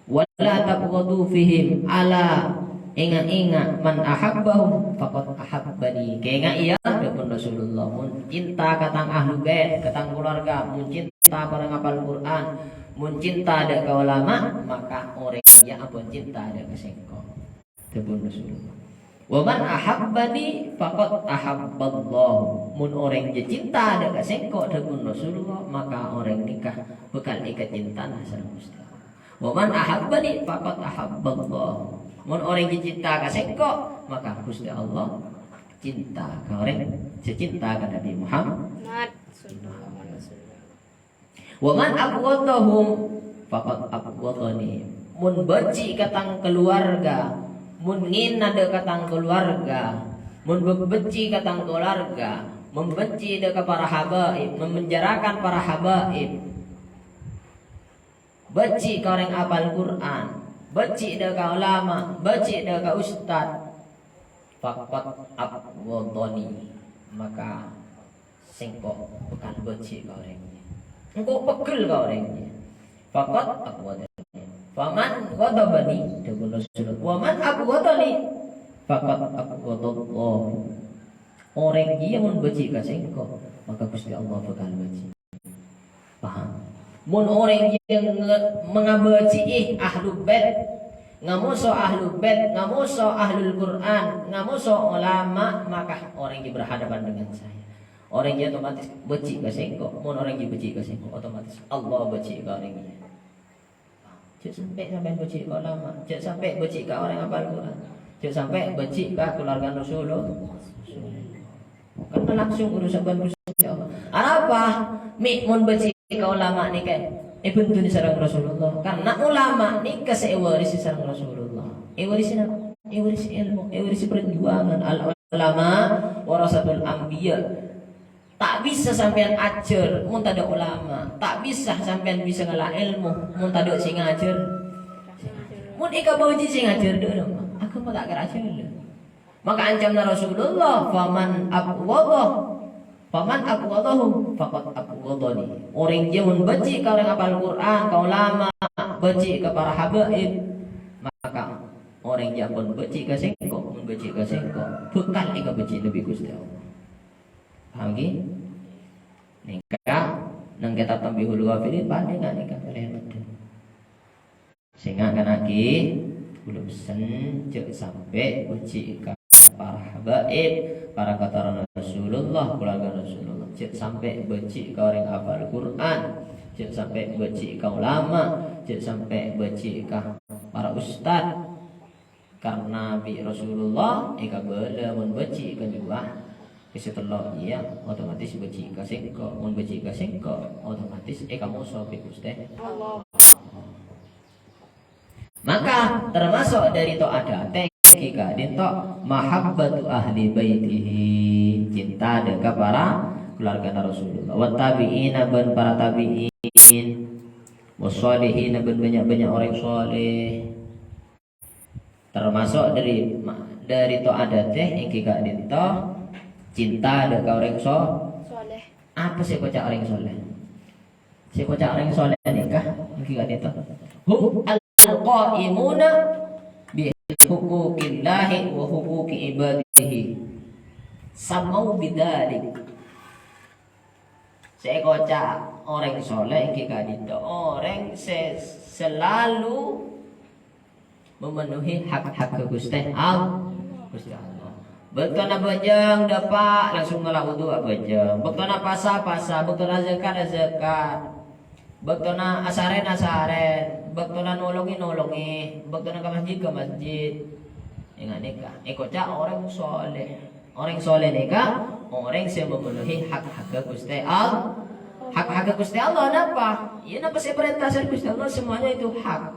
"Wala tabghadu fihim, ala, enga'-enga', man ahabbahum faqad ahabbani." Kaènga'è, ya, dhâbuna Rasulullah, "Mon cinta ka tang ahlu bait, ka tang kaluwarga, mon cinta ka orèng apal Qur'an, mon cinta dâ' ka ulama, maka orèng jâ' ampon cinta dâ' ka sèngko'." Dhâbuna Rasulullah. "Wa man ahabbani faqad ahabballah." Mon orèng jâ' cinta dâ' ka sèngko', dhâbuna Rasulullah, maka orèng nèka bhâkal èkacinta'a sareng Ghustè Allah. "Wa man ahabbani faqad ahabballah." Mon orèng jâ' cinta ka sèngko', maka Ghustè Allah cinta ka orèng sè cinta ka Nabi Muhammad. Muhammad. "Wa man abghadahum faqad abghadani." Mon bâji' ka tang kaluwarga, mon ngèna dâ' ka tang kaluwarga, mon be-, bâji' ka tang kaluwarga, mon bâji' dâ' ka para habaib, memenjarakan para habaib, bâji' ka orèng apal Qur'an, bâji' dâ' ka ulama, bâji' dâ' ka ustad, faqad abghadani, maka sèngko' bhâkal bâji' ka orèng jâ'. Engko' pegghel ka orèng jiyâ. Faqad abghadhani. Faman ghadhabani, dhâbuna Rasulullah. Wa man abghadhani, faqad abghadallah. Orèng jiyâ mon bâji' ka sèngko', maka Ghustè Allah bhâkal bâji'. Paham? Mon orèng jiyâ nge-, mangabâji'i Ahlul Bait, ngamoso Ahlul Bait, ngamoso Ahlul Qur'an, ngamoso ulama, maka orèng jiyâ berhadapan dengan saya. Orèng jiyâ otomatis bâji' ka sèngko'. Mon orèng jiyâ bâji' ka sèngko', otomatis Allah bâji' ka orèng jiyâ. Jhâ' sampè' sampèyan bâji' ka ulama, jhâ' sampè' bâji' ka orèng apal Qur'an, jhâ' sampè' bâji' ka keluarga Rasulullah. Karena langsung urusan bân Ghustè Allah. Arapa? Mè' mon bâji' ka ulama nèka èbhândhuni sareng Rasulullah. Karena ulama nèka sè èwarisi sareng Rasulullah. Èwarisi napa? Èwarisi èlmo, èwarisi perjuangan. Al ulama warasatul anbiya. Ta' bisa sampèyan ajhâr mon tadâ' ulama. Ta' bisa sampèyan bisa ngala' èlmo mon tadâ' sè ngajhâr. Mon èkabâji' sè ngajhâr, dâ' roma aghâma ta' kèra ajhâr. Maka ancamna Rasulullah, "Faman abghadha, faman abghadhahu faqad abghadhani." Orèng jiyâ mon bâji' ka orèng apal Qur'an, ka ulama, bâji' ka para habaib, maka orèng jiyâ ampon bâji' ka sèngko', mon bâji' ka sèngko', bhâkal èkabâji' bi' Ghustè Allah. Paham, ghi? Nèka, neng kètab Tanbihul Ghafilin, panèka nèka, kalèyan medden. Sènga' kanaghi, kaulâ pessen, jhâ' sampè' bâji' ka para habaib, para katarona Rasulullah, keluarga Rasulullah. Jhâ' sampè' bâji' ka orèng apal Qur'an, jhâ' sampè' bâji' ka ulama, jhâ' sampè' bâji' ka para ustad. Karena bi' Rasulullah èkabâlâ mon bâji' ka duwâ', ka sè tello' iyâ, otomatis bâji' ka sèngko'. Mon bâji' ka sèngko', otomatis èkamoso bi' Ghustè Allah. Maka termasuk dâri to'at atè ghi' ka'dinto mahabbatu ahli baitihi, cinta dâ' ka para keluargana Rasulullah. Wat tabi'ina bân para tabi'in. Was shalihina bân bânnya'-bânnya' orèng shaleh. Termasuk dâri, dâri to'at atè èngghi ka'dinto cinta dâ' ka orèng so-, Soleh. Apa sè èkoca' orèng soleh? Sè èkoca' orèng soleh nèka èngghi ka'dinto. Hum al-qaimuna bi huquqillahi wa huquqi ibadihi. Samau bidzalik. Sè èkoca' orèng soleh èngghi ka'dinto orèng sè selalu memenuhi hak-hak Ghustè All-, Ghustè Allah. Bâktona abhâjâng dâpa' langsung ngala' wudu abhâjâng. Bâktona pasa, pasa. Bâktona zakat, zakat. Bâktona asarèn, asarèn. Bâktona nolongè, nolongè. Bâktona ka masjid, ka masjid. Enga' nèka èkoca' orèng soleh. Orèng soleh nèka orèng sè memenuhi hak-hak Ghustè All-, hak-hak Ghustè Allah napa? Iyâ, napa sè èparènta sareng Ghustè Allah, semuanya itu hak.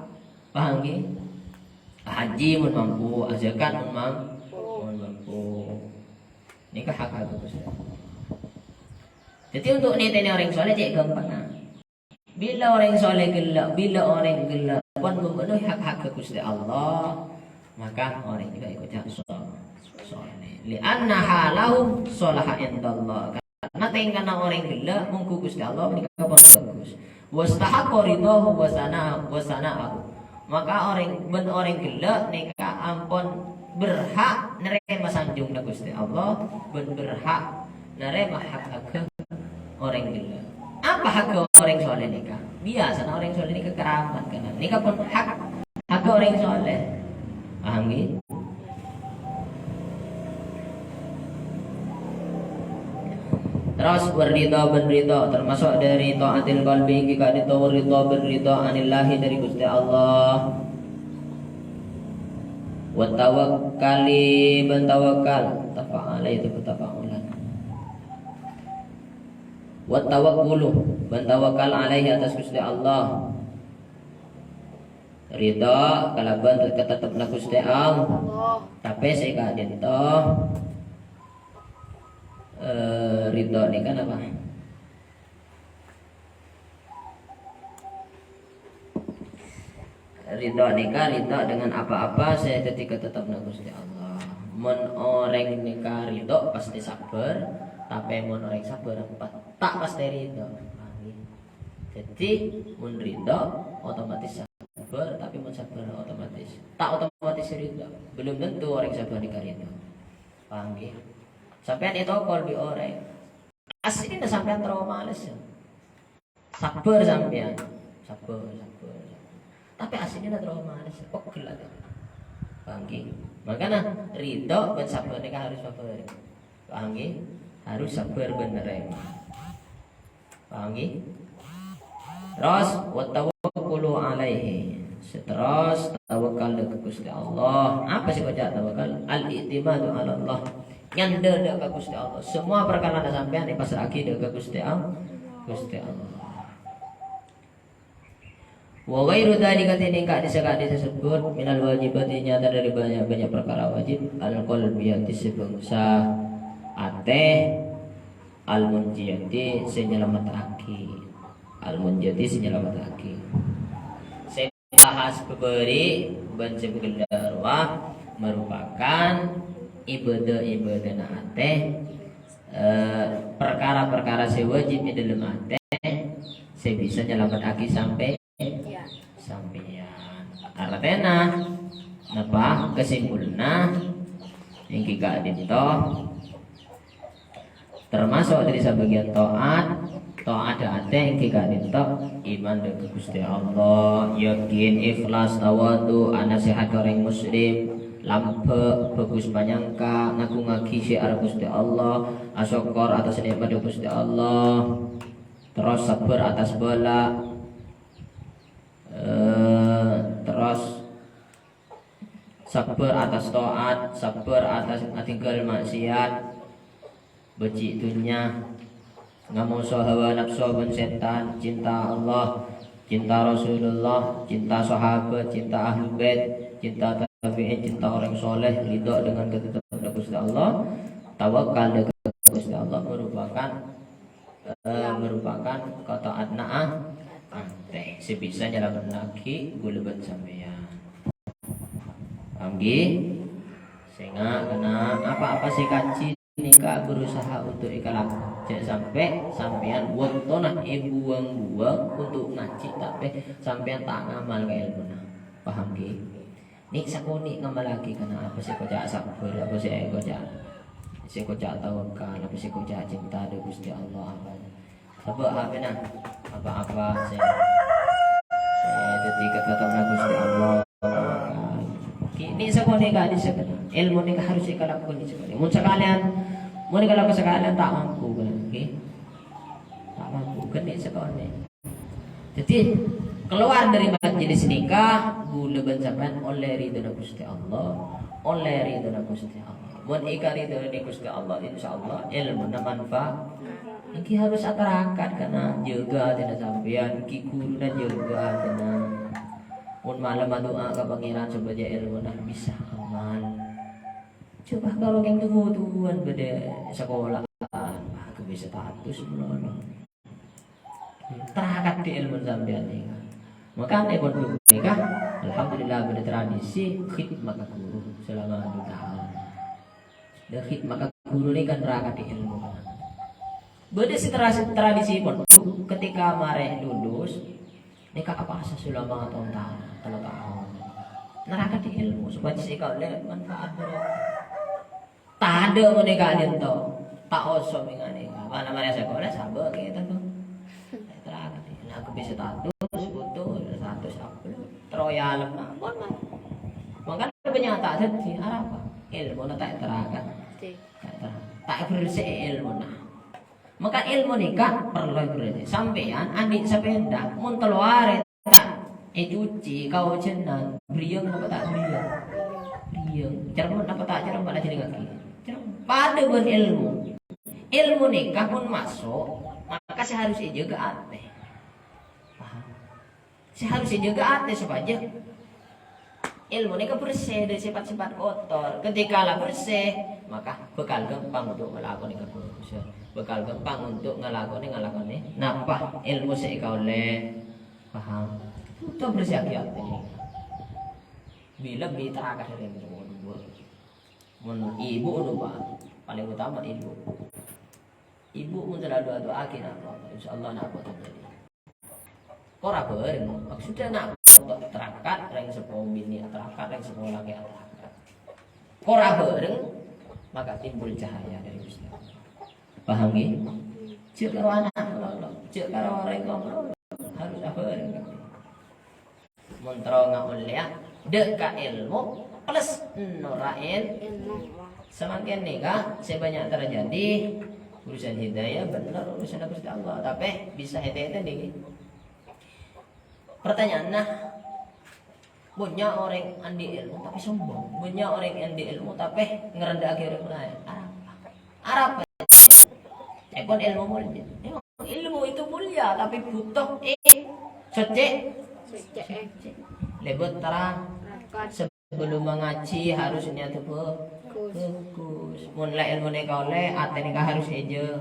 Paham, ghi? Haji mon mampu, zakat mon mam-, mon mampu. Nèka hak-hak Ghustè Allah. Dhâddhi, untuk nètènè orèng soleh cè' ghâmpangan. Bilâ orèng soleh ghellâ', bilâ orèng ghellâ' pon memenuhi hak-hak Ghustè Allah, maka orèng jiyâ èkoca' so-, soleh. Li'anna halahum sholaha indallah. Karena tèngkana orèng ghellâ' mongghu Ghustè Allah panèka pon bhâghus. Wastahaqqa ridhahu wa sana-, wa sana'ahu. Maka orèng, bân orèng ghellâ' nèka ampon berhak narèma sanjungnga Ghustè Allah, bân berhak narèma hak-hakka orèng ghellâ'. Apa hakka orèng soleh nèka? Biyasana orèng soleh nèka keramat, kan? Nèka pon hak, hakka orèng soleh. Paham, ghi? Terros, waridha bân ridha, termasuk dâri thaatil qalbi èngghi ka'dinto waridha bân ridha anillahi dâri Ghustè Allah. Wa tawakkali bân tawakal, tafa'ala itu tafa'ulan. Wa tawakkulu bân tawakal alaihi atas Ghustè Allah. Ridha kalabân katettepna Ghustè Allah. Allah. Tapè sè ka'dinto, eh, ridha nèka napa? Ridha nèka ridha dengan apa-apa sè dhâddhi katettepna Ghustè Allah. Mon orèng nèka ridha, pastè sabbhâr, tapè mon orèng sabbhâr, pa-, ta' pastè ridha. Paham, ghi? Jadi, mon ridho, otomatis sabar, tapi mon sabar, otomatis, ta' otomatis ridho. Belum tentu orang sabar nèka ridho. Paham, ngghi? Sampèyan ètokol bi' orèng. Asli sampèyan terro males. Sabar sampèyan. Sabar, sabar, sabar. Tapi aslinya terro males. Pegel ati. Paham, ngghi? Makanya ridho bân sabar nèka harus sabar. Paham, ngghi? Harus sabar bân narèma. Paham, ngghi? Terros, "Wa tawakkulu alaihi." Terros, tawakal dâ' ka Ghustè Allah. Apa sè èkoca' tawakal? Al-i'timadu 'ala Allah. Nyandhâr dâ' ka Ghustè Allah. Semua parkara sampèyan èpassra'aghi dâ' ka Ghustè Allah. Ghustè Allah. Wa ghairu dzalika, tènèng ka'dissa-ka'dissa sebbhut, minal wajibati, nyata dâri bânnya'-bânnya' parkara wajib, al-qalbiyati, sè bângsa atè, al-munjiyati, sè nyalamettaghi. Al-munjiyati, sè nyalamettaghi. Sè bahas bâbâri' bân sè bâgellâ' rowa merupakan ibâdâ-ibâdâna atè, eh, parkara-parkara sè wajib è dâlem atè sè bisa nyalamettaghi sampè-, sampèyan. Artèna, napa? Kesimpulanna, èngghi ka'dinto, termasuk dâri sabâgiyân taat, taat dâ' atè èngghi ka'dinto, iman dâ' ka Ghustè Allah, yakin, ikhlas, tawadhu, anasèhat ka orèng muslim, lambâ', bhâghus panyangka, ngagungngaghi syiar Ghustè Allah, asokkor atas nè'matta Ghustè Allah, terros sabbhâr atas bâlâ, eh, terros sabbhâr atas taat, sabbhâr atas atèngghâl ma'siyat, bâji' dhunnya, ngamoso hawa napso bân sètan, cinta Allah, cinta Rasulullah, cinta sahabat, cinta ahlul bait, cinta tabi'in, cinta orang soleh, ridho dengan ketetapan Ghustè Allah, tawakal dâ' ka Ghustè Allah merupakan, eh, merupakan kataatna a-, atè sè bisa nyalamettaghi ghulâ bân sampèyan. Paham, ngghi? Sènga' kana apa-apa sè èkajhi nèka berusaha untuk èkalako. Jhâ' sampè' sampèyan bâktona èbuwâng-buwâng untuk ngajhi, tapè sampèyan ta' ngamal ka èlmona. Paham, ngghi? Nè' sakonè' ngamallaghi kana apa sè èkoca' sabbhâr, apa sè èkoca', sè èkoca' tawakal, apa sè èkoca' cinta dâ' Ghustè Allah, apa. Sabâ' hapèna, apa-apa sè, sè dhâddhi katatanna Ghustè Allah. Kènè' sakonè' ka'dissa kana. Èlmo nèka harus èkalakon sakonè'. Mon sakalèyan, mon èkalako sakalèyan ta' mampu, ngghi. Ta' mampu, kènè' sakonè'. Dhâddhi, keluar dâri majelis nèka, ghulâ bân sampèyan ollè ridhâna Ghustè Allah, ollè ridhâna Ghustè Allah. Mon èkaridhâi Ghustè Allah, insyaallah èlmona manfaat. Èngghi harus atarakat kana jâgâ atèna sampèyan, èngghi ghuruna jâgâ atèna. Mon malem adu'a ka Pangèran sopajâ èlmona bisa aman. Coba kalau yang tuwa-tuwan bâdâ sakola, wah, ghâbây status malolo. Tarakat dâ' èlmo sampèyan nèka. Makana è pondhuk nèka, alhamdulillah, bâdâ tradisi khidmat ka ghuru selama dua tahun. Dâ' khidmat ka ghuru nèka narakat dâ' èlmo. Bâdâ sè tra-, tradisi pondhuk ketika marè lulus, nèka apasa selama tahun-tahun, tello tahun. Narakat dâ' èlmo, sopajâ sè èkaollè manfaat barokah. Tadâ' mon è ka'dinto. Ta' oso mènga nèka. Bâ'na marè sakola, sabâ' kèta to. Tarakat. Nah, ghâbây status, foto, status upload. Terro èalem, ampon, man. Mangkana bânnya' ta' dhâddhi, arapa? Èlmona ta' ètarakat. Oke. Ta' ètara-, ta' èberse' èlmona. Maka èlmo nèka parlo èberse'. Sampèyan andi' sapèda, mon tello arè ta' ècuci ka ojhânan, bâriyâng napa ta' bâriyâng? Bâriyâng. Cermet napa ta' cermet ajhâlingngaghi? Cermet. Padâ bân èlmo. Èlmo nèka mon maso', maka sè harus èjâgâ atè. Paham? Sè harus èjâgâ atè sopajâ èlmo nèka bersè dâri sèpat-sèpat kotor. Ketika la bersè, maka bhâkal ghâmpang untuk ngalakonè kabhâghusân. Bhâkal ghâmpang untuk ngalakonè, ngalakonè napa èlmo sè èkaollè. Paham? Bhuto bersèaghi atè. Bilâ mitra kadhârâng mon ibu, Pak. Palèng utama ibu. Ibu mon selalu adu'aaghi na'-, insyaallah na' terjadi. Kor abhâreng, maksudnya nak terangkat, rèng seppo binè' terangkat, rèng seppo lakè' terangkat. Kor abhâreng, maka timbul cahaya dari Gusti Allah. Paham, ngghi? Jhâ' karo ana' malolo, jhâ' karo orèng tuwa malolo, harus abhâreng. Mon terro ngaollèya, dâ' ka èlmo plus nora èl-, samangkèn nèka sè bânnya' terjadi urusan hidayah, bhender urusan Gusti Allah, tapè bisa ètè-ètè nèka. Pertanyaanna, bânnya' orèng andi' èlmo tapè sombong, bânnya' orèng andi' èlmo tapè ngarendhâ'aghi orèng laèn. Arapa? Arapa? Èpon èlmo mulia. Èlmo itu mulia, tapi butuh, eh, socè'. Lèbât terang. Sebelum mengaji harus niat bhâ-, bhâghus. Mon la èlmona èkaollè, atèna ka harus èjâ-,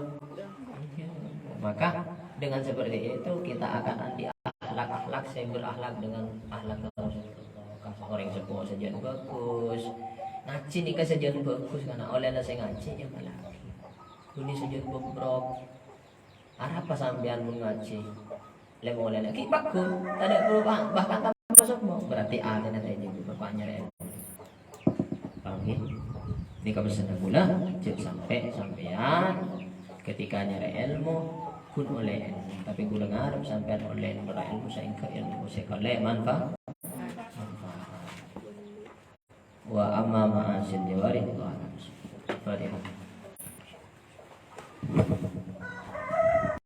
maka dengan seperti itu kita akan andi' akhlak-akhlak sè berakhlak dengan akhlak Rasulullah. Orèng seppo sajân bhâghus. Ngajhi nèka sajân bhâghus, karena ollèna sè ngajhi ya malah. Bânnè sajân bobrok. Arapa sampèyan mon ngajhi? Lè molèna ghi' pagghun, tadâ' perubahan, bahkan tambah sombong. Berarti atèna ta' èjâgâ, bâkal nyarè. Paham, ghi? Nèka pèssèna kaulâ, jhâ' sampè' sampèyan ketika nyarè èlmo, ghun ollè èlmo. Tapè kaulâ ngarep sampèyan ollè èlmo, èlmo sè èngghâ èlmo sè kalè manfa-, manfaat. Wa amma ma'asyil jawari, Fatihah.